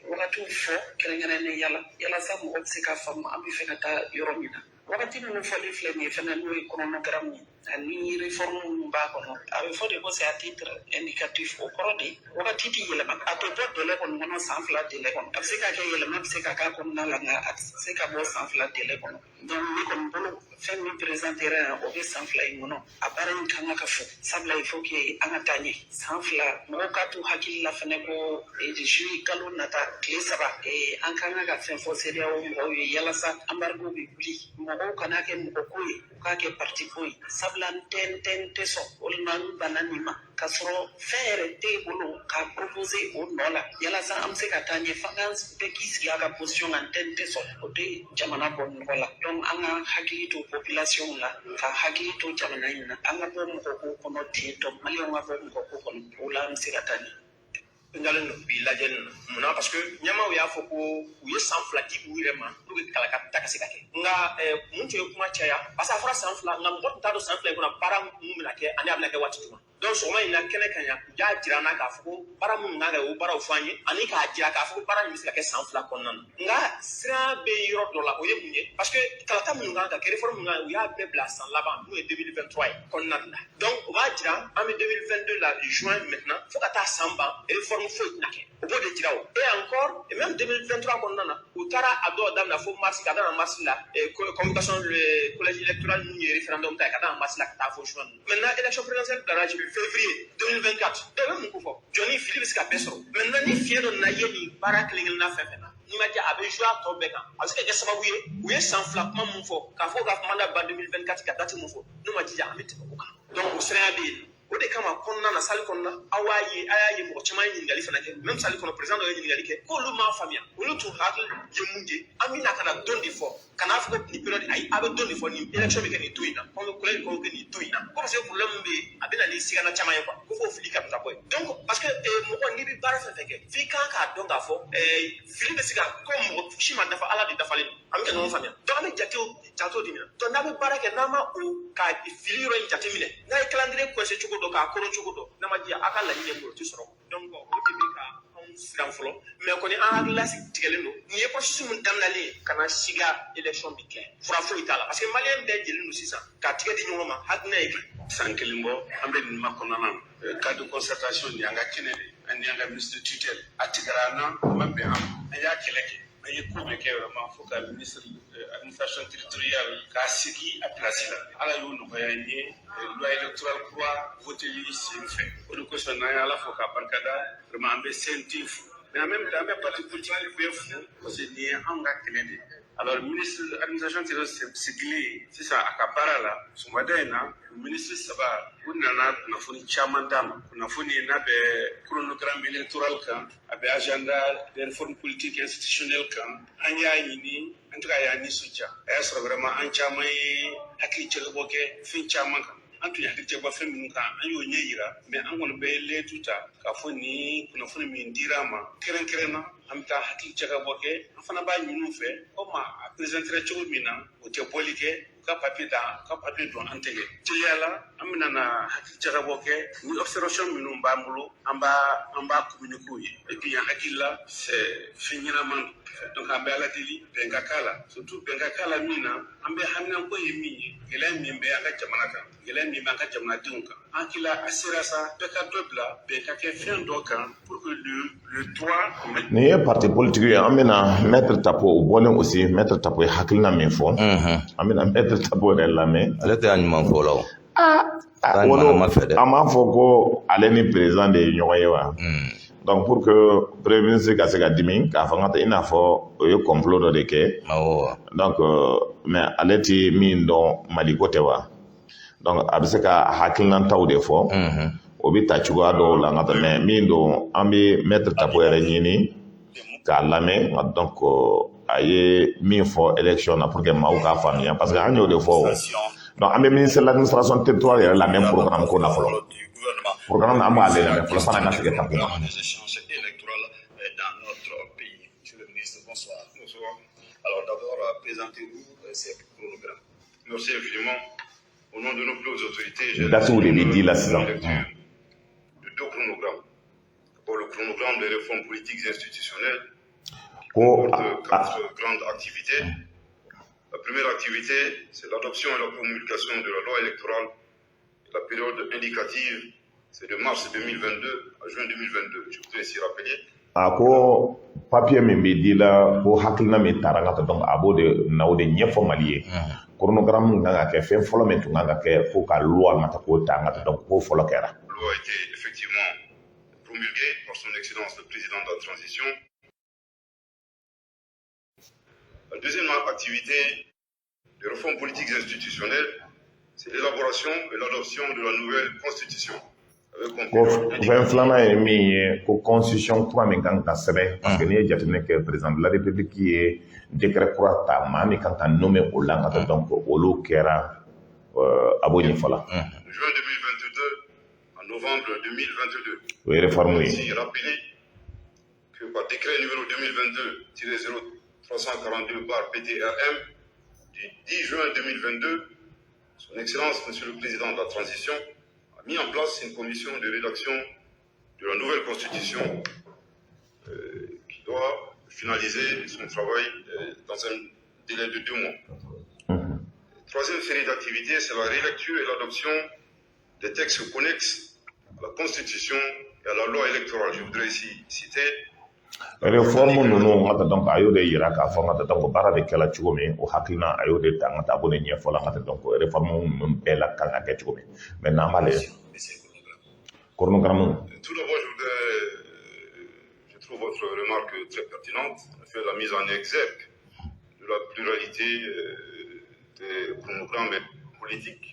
S7: wagatiw fɔ kɛrɛnkɛrɛnnenya la, yalasa mɔgɔ bɛ se k'a faamu an bɛ fɛ ka taa yɔrɔ min na. Wagati minnu fɔli filɛ nin ye fɛnɛ, n'o ye chronogramme ye ani réforme minnu b'a kɔnɔ, a bɛ fɔ de ko c'est à titre indicatif. O kɔrɔ de wagati tɛ yɛlɛma, a tɛ bɔ délai kɔni kɔnɔ, san 2 délai kɔnɔ. A bɛ se ka kɛ yɛlɛma bɛ se ka k'a kɔnɔna la, nka a tɛ se ka bɔ san 2 délai kɔnɔ. Donc ne kɔni bolo, fɛn min présenté yan, o bɛ san 2 in kɔnɔ. A baara in kan ka fɔ, sabula il faut que an ka taa ɲɛ. San 2, mɔgɔw k'a to hakili la fɛnɛ ko juillet kalo nata tile 3, an kan ka fɛn fɔ CEDEAO mɔgɔw ye yalasa embargo bɛ wuli. Mɔgɔw kana kɛ mɔgɔ ko ye, u k'a kɛ parti ko ye, sabula n tɛ n tɛ n tɛ sɔn walima n banna nin ma, k'a sɔrɔ fɛn yɛrɛ t'e bolo k'a proposer o nɔ la yalasa an bɛ se ka taa ɲɛ. F'an ka bɛɛ k'i sigi a ka position kan. N tɛ n tɛ sɔn, o tɛ jamana bɔ nɔgɔ la. Donc an ka hakili to population la, ka hakili to jamana in na, an ka bɔ mɔgɔ ko kɔnɔ ten tɔ. Maliyɛnw ka bɔ mɔgɔ ko kɔnɔ, o la an bɛ se ka taa ɲɛ.
S8: Nisɔndiyalen don bi lajɛli na. Munna? Parce que ɲɛmaaw y'a fɔ ko u ye san 2 di u yɛrɛ ma pour que kalata ka se ka kɛ. Nka mun tun ye kuma caya? Parce que a fɔra san 2, nka mɔgɔ tun t'a dɔn san 2 in kɔnɔ baara mun bɛna kɛ ani a bɛna kɛ waati jumɛn. Donc sɔgɔma in na, kɛnɛ kan yan, u y'a jira an na k'a fɔ ko baara minnu kan ka kɛ, o baaraw fɔ an ye, ani k'a jira k'a fɔ ko baara in bɛ se ka kɛ san 2 kɔnɔna na. Nka siran bɛ yɔrɔ dɔ la, o ye mun ye? Parce que kalata minnu kan ka kɛ, réforme minnu kan, u y'a bɛɛ bila san laban, n'o ye 2023 ye kɔnɔna de la. Donc o b'a jira an bɛ 2022 la, juin maintenant, fo ka taa san ban, réforme foyi tɛna kɛ. O b'o de jira o. Et encore, et même 2023 kɔnɔna na, u taara a dɔw daminɛ fo mars, ka daminɛ mars la, convocation le collège électoral min ye référendum ta ye, ka daminɛ mars la ka taa fo juin. Maintenant, élection présidentielle bilara février 2024. Bɛɛ bɛ mun ko fɔ? Jɔnni fili bɛ se ka bɛɛ sɔrɔ. Maintenant, ni fiɲɛ dɔ nana ye nin baara kelen kelenna fɛn fɛn na, n'i ma diya, a bɛ jouer a tɔ bɛɛ kan. A bɛ se ka kɛ sababu ye, u ye san 2 kuma mun fɔ, k'a fɔ ka mandat ban 2024, ka date mun fɔ, n'u ma jija, an bɛ tɛmɛ o kan. Donc o siranya bɛ yen. O de kama kɔnɔna na, salle kɔnɔna, aw b'a ye, a y'a ye, mɔgɔ caman ye ɲininkali fana kɛ. Même salle kɔnɔ, président dɔ ye ɲininkali kɛ k'olu m'a faamuya. Olu tun hakili ye mun ye? An bɛna ka na don de fɔ, ka n'a fɔ ko nin période, ayi, a bɛ don de fɔ, nin élection bɛ kɛ nin don in na, comme collège kɛ nin don in na, ko parce que problème bɛ yen, a bɛ na ni sigana caman ye quoi, ko fo fili ka taa bɔ yen. Donc parce que mɔgɔ, n'i bɛ baara fɛn fɛn kɛ, f'i kan k'a dɔn k'a fɔ fili bɛ se ka, ko mɔgɔ si ma dafa, Ala de dafalen don. An bɛ ka ɲɔgɔn faamuya? Donc an bɛ jatew de minɛ. Donc n'a bɛ baara kɛ, n'a ma o ka fili yɔrɔ in jateminɛ, n'a ye calendrier coincé cogo dɔ, k'a kɔrɔ cogo dɔ, n'a ma diya, a ka laɲini ye mun ye, o tɛ sɔrɔ. Donc o de bɛ ka anw siran fɔlɔ. Mais kɔni, an hakili tigɛlen don. Nin ye processus min daminɛlen ye, ka na siga élection bi kɛ, fura foyi t'a la, parce que Malien bɛɛ jɛlen don sisan k'a tigɛ di ɲɔgɔn ma, hakilina ye kelen.
S4: San kelen bɔ, an bɛ nin ma kɔnɔna na, cadre de concertation nin, an ka kɛnɛ de ani an ka ministre de tutelle, a tigɛra an na, a ma bɛn an ma, an y'a kɛlɛ kɛ, an ye ko bɛɛ kɛ vraiment fo ka ministre administration territoriale k'a sigi a place la. Ala y'o nɔgɔya n ye, loi électorale kura voteli sen fɛ. O de kosɔn n'an ye Ala fo k'a barikada vraiment, an bɛ CNT fo, mais en même temps an bɛ parti politique bɛɛ fo, parce que nin ye anw ka kɛlɛ de ye. Alors ministre administration territoriale sigilen sisan a ka baara la, sɔgɔmada in na, ministre saba u nana kunnafoni caman d'a ma. Kunnafoni n'a bɛ chronogramme électoral kan, a bɛ agenda des réformes politiques institutionnelles kan. An y'a ɲini, en tout cas a y'a nisɔndiya. A y'a sɔrɔ vraiment an caman ye hakili jagabɔ kɛ fɛn caman kan. An tun ye hakili jagabɔ fɛn minnu kan, an y'o ɲɛ yira. Mais an kɔni bɛ layidu ta k'a fɔ nin kunnafoni min dira an ma, kɛrɛnkɛrɛn na, an bɛ taa hakili jagabɔ kɛ. An fana b'a ɲini u fɛ, komi a présenté cogo min na, o tɛ bɔli kɛ, u ka papier da, u ka papier don an tɛgɛ teliya la. An bɛna na hakili jagabɔ kɛ ni observation minnu b'an bolo, an b'a communiquer u ye. Et puis an hakili la, c'est fɛn ɲɛnama don. Donc an bɛ Ala deli, bɛn ka k'a la, surtout bɛn ka k'a la min na an bɛ haminanko ye min ye, gɛlɛya min bɛ an ka jamana kan, gɛlɛya min bɛ an ka jamanadenw kan. An hakili la, a sera sa, bɛɛ ka dɔ bila, bɛn ka kɛ fɛn dɔ kan pour que le droit.
S2: Nin ye parti politique ye. An bɛna maître Tapo, o bɔlen aussi, maître Tapo ye hakilina min fɔ, an bɛna maître Tapo yɛrɛ lamɛn.
S1: Ale tɛ a ɲuman fɔ la o.
S2: Aa,
S1: ma fɛ dɛ.
S2: An b'a fɔ ko ale ni président de ye ɲɔgɔn ye wa? Donc pour que premier ministre ka se ka dimi k'a fɔ n ka taa, i n'a fɔ o ye complot dɔ de kɛ. Donc mais ale ti min dɔn, Maliko tɛ wa? Donc a bɛ se ka hakilinataw de fɔ, o bɛ ta cogoya dɔw la n ka taa. Mais min don, an bɛ maître Tapo yɛrɛ ɲini k'a lamɛn. Donc a ye min fɔ élection na, pour que maaw k'a faamuya, parce que an y'o de fɔ o. Donc an bɛ ministère de l'administration territoriale yɛrɛ lamɛn programme ko na fɔlɔ. Programme na, an b'ale lamɛn fɔlɔ sanni an ka segin Tapo ma.
S5: Dans notre pays. Monsieur le ministre, bonsoir. Bonsoir. Alors d'abord, présentez-vous ces chronogrammes.
S6: Merci infiniment. Au nom de nos plus hautes autorités, j'ai
S2: Datew de bɛ di la sisan.
S6: de deux chronogrammes. D'abord, le chronogramme des réformes politiques et institutionnelles qui
S2: Ko
S6: comporte quatre grandes activités. La première activité, c'est l'adoption et la promulgation de la loi électorale. La période indicative, c'est de mars 2022 à juin 2022. Je voudrais ici rappeler
S2: A ko papier min bɛ di la, ko hakilina min taara n ka taa, donc a b'o de na, o de ɲɛfɔ Mali ye. Chronogramme min kan ka kɛ, fɛn fɔlɔ min tun kan ka kɛ, ko ka loi n ka taa k'o ta n ka taa, donc k'o fɔlɔ kɛra.
S6: La loi a été effectivement promulguée par son Excellence le Président de la Transition. La deuxième activité de réforme politique et institutionnelle, c'est l'élaboration et l'adoption de la nouvelle Constitution. Avec comme
S2: Ko
S6: période
S2: fɛn filanan ye min ye, ko constitution kura min kan ka sɛbɛn, parce que n'i ye jateminɛ kɛ, président de la République ye décret kura ta, maa min kan ka nommer o la n ka taa, donc olu kɛra, a b'o ɲɛfɔ la.
S6: De juin 2022 à novembre 2022.
S2: O ye réforme ye.
S6: Ici rappeler par décret numéro 2022-0342/PTRM du 10 juin 2022, Son Excellence, Monsieur le Président de la Transition, a mis en place une commission de rédaction de la nouvelle Constitution qui doit finaliser son travail dans un délai de 2 mois. Troisième série d'activités, c'est la relecture et l'adoption des textes connexes à la Constitution et à la loi électorale. Je voudrais ici citer
S2: Réforme ninnu n ka taa, donc a y'o de yira k'a fɔ n ka taa, donc baara bɛ kɛla cogo min, o hakilina a y'o de ta n ka taa, a b'o de ɲɛfɔ la n ka taa, donc réforme ninnu bɛɛ la kan ka kɛ cogo min. Maintenant an b'a lajɛ chronogramme.
S6: Tout d'abord, je trouve votre remarque très pertinente. En fait, la mise en exergue de la pluralité des chronogrammes politiques.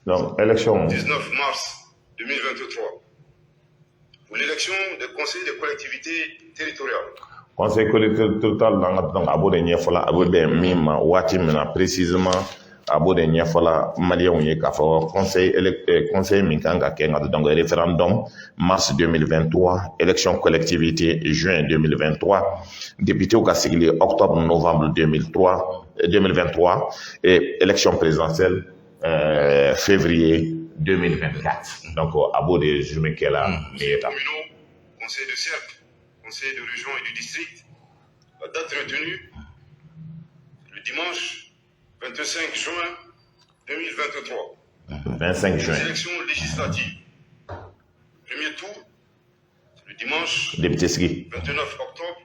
S2: Donc élection
S6: 19 mars 2023, pour l'élection des conseils des collectivités territoriales.
S2: Conseil collectivité territorial la n ka, donc a b'o de ɲɛfɔ la, a bɛ bɛn min ma waati min na précisément, a b'o de ɲɛfɔ la maliyɛnw ye k'a fɔ conseil min kan ka kɛ n ka, donc référendum mars 2023, élection collectivité juin 2023, député ka sigili octobre novembre 2003 2023 et élection présidentielle février 2024. Donc a b'o de résumé kɛ la nin ye tan.
S6: Communaux, conseil de cercle, conseil de région et du district. La date retenue, le dimanche 25 juin 2023.
S2: 25 juin.
S6: Les élections législatives. Premier tour, le dimanche
S2: député sigi
S6: 29 octobre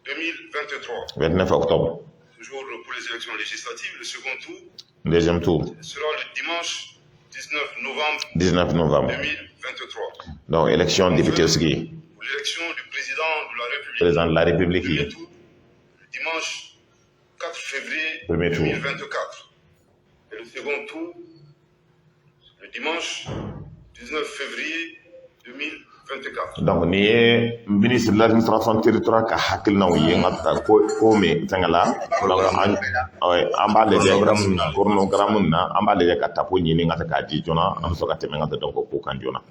S6: 2023.
S2: 29 octobre.
S6: Toujours pour les élections législatives, le second tour
S2: deuxième tour
S6: sera le dimanche 19 novembre
S2: 19 novembre
S6: 2023.
S2: Donc élection député sigi
S6: Pour l'élection du président de la République.
S2: Président de la République
S6: Premier tour, le dimanche 4 février
S2: Premier tour.
S6: 2024. Et le second tour, le dimanche 19 février 2024.
S2: Donc nin ye ministre de l'Administration territoriale ka hakilinaw ye n ka taa ko min fɛngɛ la. Donc an b'a lajɛ chronogramme na, an b'a lajɛ ka tapo ɲini n ka taa k'a di joona, an bɛ sɔrɔ ka tɛmɛ n ka taa, donc ko kan joona.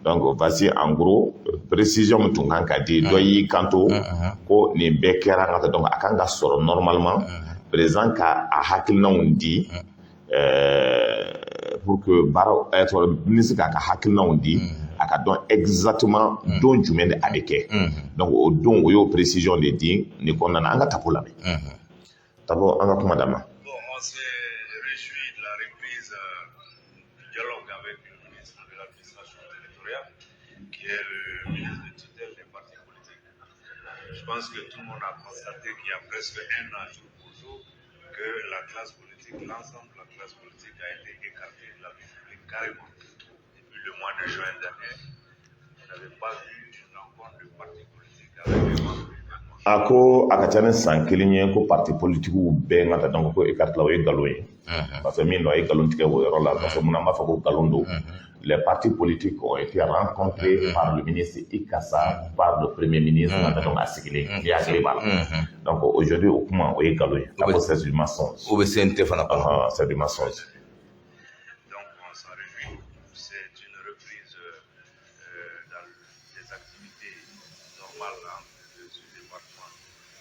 S2: Donc voici en gros précision min tun kan ka di. Dɔ y'i kanto ko nin bɛɛ kɛra n ka taa, donc a kan ka sɔrɔ normalement président ka a hakilinaw di pour que baara ministre k'a ka hakilinaw di, a ka dɔn exactement don jumɛn de a bɛ kɛ. Donc o don o y'o précision de di nin kɔnɔna na. An ka tapo lamɛn, tapo, an ka kuma d'a ma.
S9: Bon, on s'est réjoui de la reprise du dialogue avec le ministre de l'Administration territoriale, qui est le ministre de tutelle des partis politiques. Je pense que tout le monde a constaté qu'il y a presque un an, jour pour jour, que la classe politique, l'ensemble de la classe politique a été écartée de la vie publique carrément. Depuis le mois de juin dernier, on n'avait pas vu une rencontre de partis politiques avec les membres du gouvernement.
S2: A ko a ka ca ni san kelen ye ko parti politikiw bɛɛ n ka taa, donc ko écarte la, o ye nkalon ye, parce que min don, a ye nkalon tigɛ o yɔrɔ la. Parce que mun na an b'a fɔ ko nkalon don? Les partis politiques ont été rencontrés par le ministre Ikassa, par le Premier ministre n ka taa, donc a sigilen n'i hakili b'a la. Donc aujourd'hui o kuma o ye nkalon ye, k'a fɔ c'est du mensonge.
S1: O bɛ CNT fana kɔnɔ.
S2: C'est du mensonge.
S9: Donc on s'en réjouit. C'est une reprise dans des activités normales entre ce département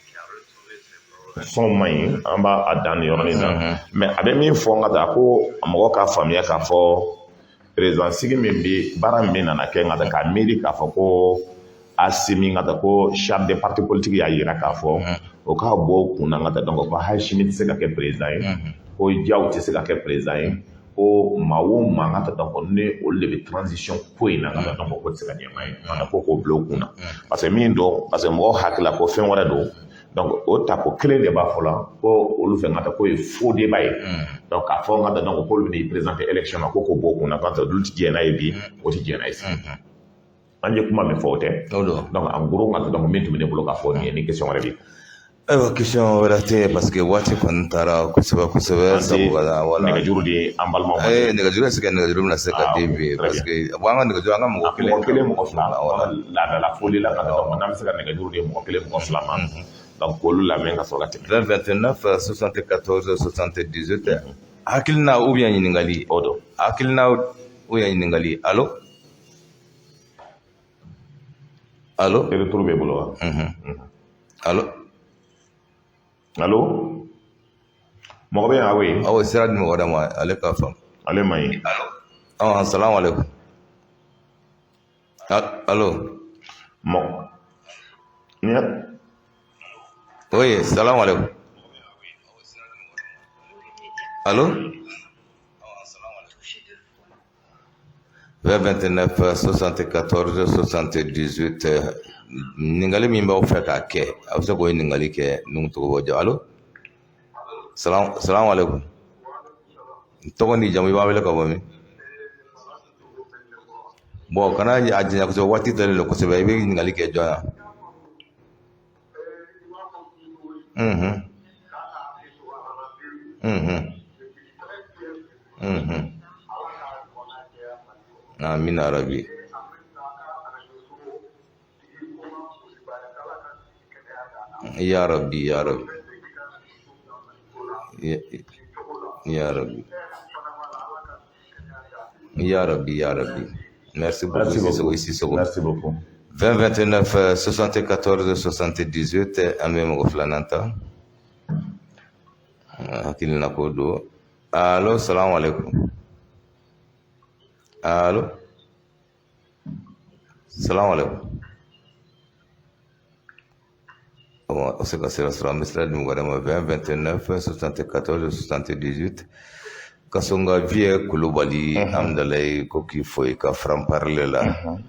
S9: qui a retrouvé ses prérogatives.
S2: Sɔn man ɲi, an b'a a dan nin yɔrɔnin na, mais a bɛ min fɔ n ka taa, ko mɔgɔ k'a faamuya k'a fɔ président sigi min bi baara min nana kɛ n ka taa, k'a miiri k'a fɔ ko Asimi n ka taa, ko chef de parti politique y'a yira k'a fɔ o k'a bɔ o kun na n ka taa, donc ko Asimi tɛ se ka kɛ président ye, ko Diaw tɛ se ka kɛ président ye, ko maa o maa n ka taa, donc ni olu de bɛ transition ko in na n ka taa, donc ko tɛ se ka ɲɛmaa ye nka ko k'o bila o kun na. Parce que min don, parce que mɔgɔw hakili la ko fɛn wɛrɛ don. Donc o tako kelen de b'a fɔ la ko olu fɛ n ka taa k'o ye faux débat ye. Donc k'a fɔ n ka taa, donc k'olu bɛna i présenter élection na, ko k'o bɔ o kun na k'an tɛ olu tɛ jɛn n'a ye bi, o tɛ jɛn n'a ye sini. An ye kuma min fɔ, o tɛ.
S1: O don.
S2: Donc en gros n ka taa, donc min tun bɛ ne bolo k'a fɔ nin ye, ni question wɛrɛ bɛ yen.
S1: Ayiwa, question wɛrɛ tɛ yen, parce que waati kɔni taara kosɛbɛ kosɛbɛ.
S2: An tɛ
S1: sabu ka wala
S2: nɛgɛjuru di an balimaw ma.
S1: Ee, nɛgɛjuru est-ce que nɛgɛjuru bɛna se ka
S2: Ah,
S1: di bi?
S2: très
S1: Parce
S2: bien.
S1: que bon, an ka nɛgɛjuru, an ka mɔgɔ kelen
S2: Mɔgɔ kelen, mɔgɔ fila
S1: wala.
S2: Laadala foli la ka taa, donc n'an bɛ se ka nɛgɛjuru di mɔgɔ kelen, mɔgɔ fila ma, donc k'olu lamɛn ka sɔrɔ ka tɛmɛ.
S1: 20 29 74 78, hakilina ou bien ɲininkali.
S2: O don.
S1: Hakilina ou bien ɲininkali. Allo, Allo?
S2: Retour b'e bolo wa?
S1: Allo?
S2: Allo, mɔgɔ bɛ yan? Awo ye.
S1: Awo, sira di mɔgɔ wɛrɛ ma, ale k'a faamu.
S2: Ale man ɲi.
S1: Ɔ, salamu aleykum. Allo?
S2: Mɔgɔ ni.
S1: Oui, salamu aleykum. Allo? 20 29 74 78. Ɲininkali min b'aw fɛ k'a kɛ, a bɛ se k'o ɲininkali kɛ Nuhu Togoba Jalo. Allo, salamu aleykum. Tɔgɔ ni jamu, i b'a wele ka bɔ min? Bon, kana a janya kosɛbɛ, waati talen don kosɛbɛ. I bɛ ɲininkali kɛ jɔn na? Amina rabi. Ya rabbi, ya rabbi, ya rabbi, ya rabbi, ya rabbi. Merci beaucoup.
S2: Merci beaucoup.
S1: Sissoko.
S2: Merci beaucoup.
S1: 20 29 74 78. An bɛ mɔgɔ filanan ta, hakilina ko don. Allo, salamu aleykum. Allo, salamu aleykum. Bon, o se ka sira sɔrɔ, an bɛ sira di mɔgɔ wɛrɛ ma. 20 29 74 78. Kasonga Vieux Kulubali Amdalayi ko k'i fo i ka franc parler la,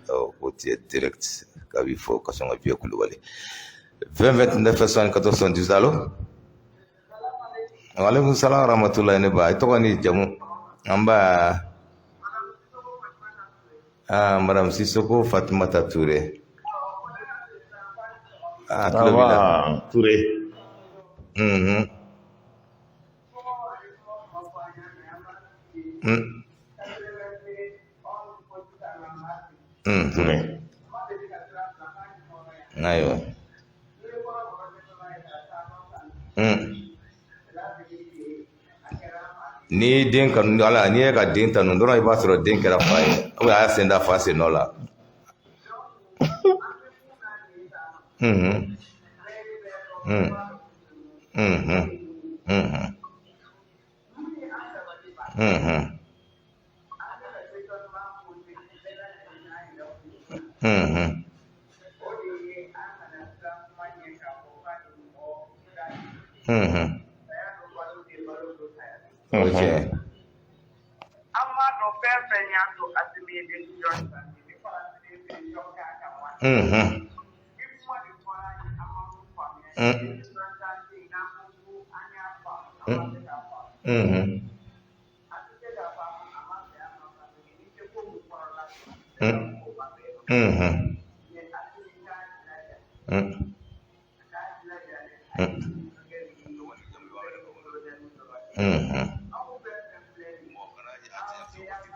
S1: ko tu es direct, k'a b'i fo. Kasonga Vieux Kulubali, 20 29 74 78. Allo, waaleykum salam rahmatulahi. Ne ba, i tɔgɔ ni jamu? An ba, ah, madame Sissoko Fatimata Touré. Ah, tulo b'i la.
S2: Touré. Touré.
S1: Ayiwa. N'i ye den kanu, ala, n'i ye ka den tanu dɔrɔn, i b'a sɔrɔ den kɛra fa ye, ou bien a y'a sen da fa sen nɔ la. O ye tiɲɛ ye.
S3: An b'a dɔn fɛn fɛn y'a to Asimi ye décision ta, ni Faransi de ye pression k'a kan wa? Ni kuma de fɔra ye, an ma mun faamuya, décision ta tɛ yen, n'an ko ko an y'a faamu, an ma se k'a faamu. A tɛ se k'a faamu, a ma bɛn a ma, parce que n'i tɛ ko mun kɔrɔla, i tɛ se ka fɔ ko ma bɛn. Mais Asimi k'a jilaja, a k'a jilaja dɛ, a ye kɛ ni colonel dɔrɔn ye. Aw fɛn fɛn filɛ nin ye, aw bɛɛ y'aw ka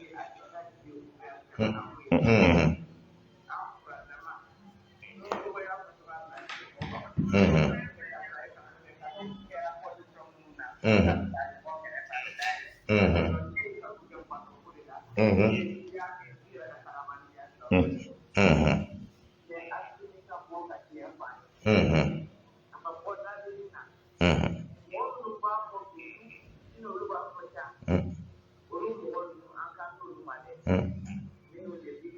S3: a cɛ ka jigin u bɛɛ an furadama ni dɔgɔya fɔ cogoya min na, ne tɛ bɔ. Fɛn fɛn ka taa ye ka kɛra position minnu na, ka taa ɲɔgɔn kɛrɛfɛ, a bɛ dayɛlɛ. E ye ka kɛ bato ko de la, n'i y'a kɛ i yɛrɛ ka hadamadenya sɔrɔ. Mais Asimi ka bɔ ka tiɲɛ fɔ an ye. A ma bɔ ladili na. Mɔgɔ minnu b'a fɔ bi n'olu b'a fɔ can, olu mɔgɔ ninnu, an kan t'olu ma dɛ. Minnu depuis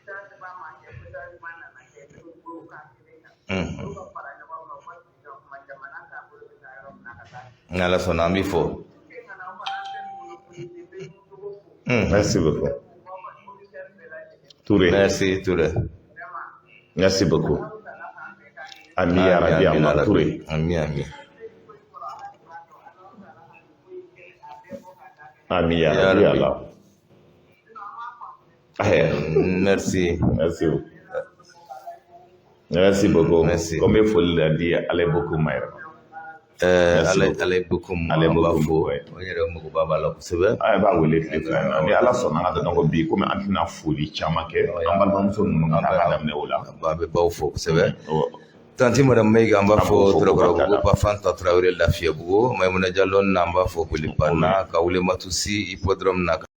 S3: changement ma kɛ, changement nana kɛ, minnu bolo k'a kelen kan. Olu ka fara ɲɔgɔn kan, u ka sigi ka kuma jamana taabolo bɛ taa yɔrɔ min na ka taa.
S1: Ni Ala sɔnna, an b'i fo.
S3: N kana aw fana fɛn minnu polisi bɛ cogo fo.
S2: Merci beaucoup.
S3: U b'aw ka commissaire bɛɛ lajɛlen.
S2: Touré.
S1: Merci Touré.
S3: Vraiment.
S2: Merci beaucoup.
S3: Aw kana k'an bɛɛ k'an kelen.
S2: Ami ya rabbi
S1: Amin.
S2: Allah Touré.
S1: Ami, ami.
S2: Ami ya
S1: Ya
S2: rabbi
S1: Rabbi.
S2: Allah. Eh,
S1: Merci.
S2: merci. Merci beaucoup.
S1: Merci.
S2: Ko n bɛ foli la di Ale beaucoup ma yɛrɛ. Merci
S1: Ale
S2: beaucoup.
S1: Ale beaucoup.
S2: Ale
S1: An b'a
S2: beaucoup,
S1: fo.
S2: ouais.
S1: O yɛrɛ magoba b'a la kosɛbɛ.
S2: An b'a wele tile fila in na, ni Ala sɔnna, an ka taa. Donc bi, komi an tɛna foli caman kɛ, an balimamuso ninnu ka taa daminɛ o la.
S1: An bɛ baw fo kosɛbɛ.
S2: Awɔ.
S1: Tanti madame Mayiga, an b'a
S2: An b'o
S1: fo
S2: fo k'o barika
S1: Tɔrɔkɔrɔbugu.
S2: Da.
S1: Bafanta Tarawele, Lafiyabugu. Maimuna Jalo, n'an b'a fo Bolibana ka Wulematu si hippodrome na.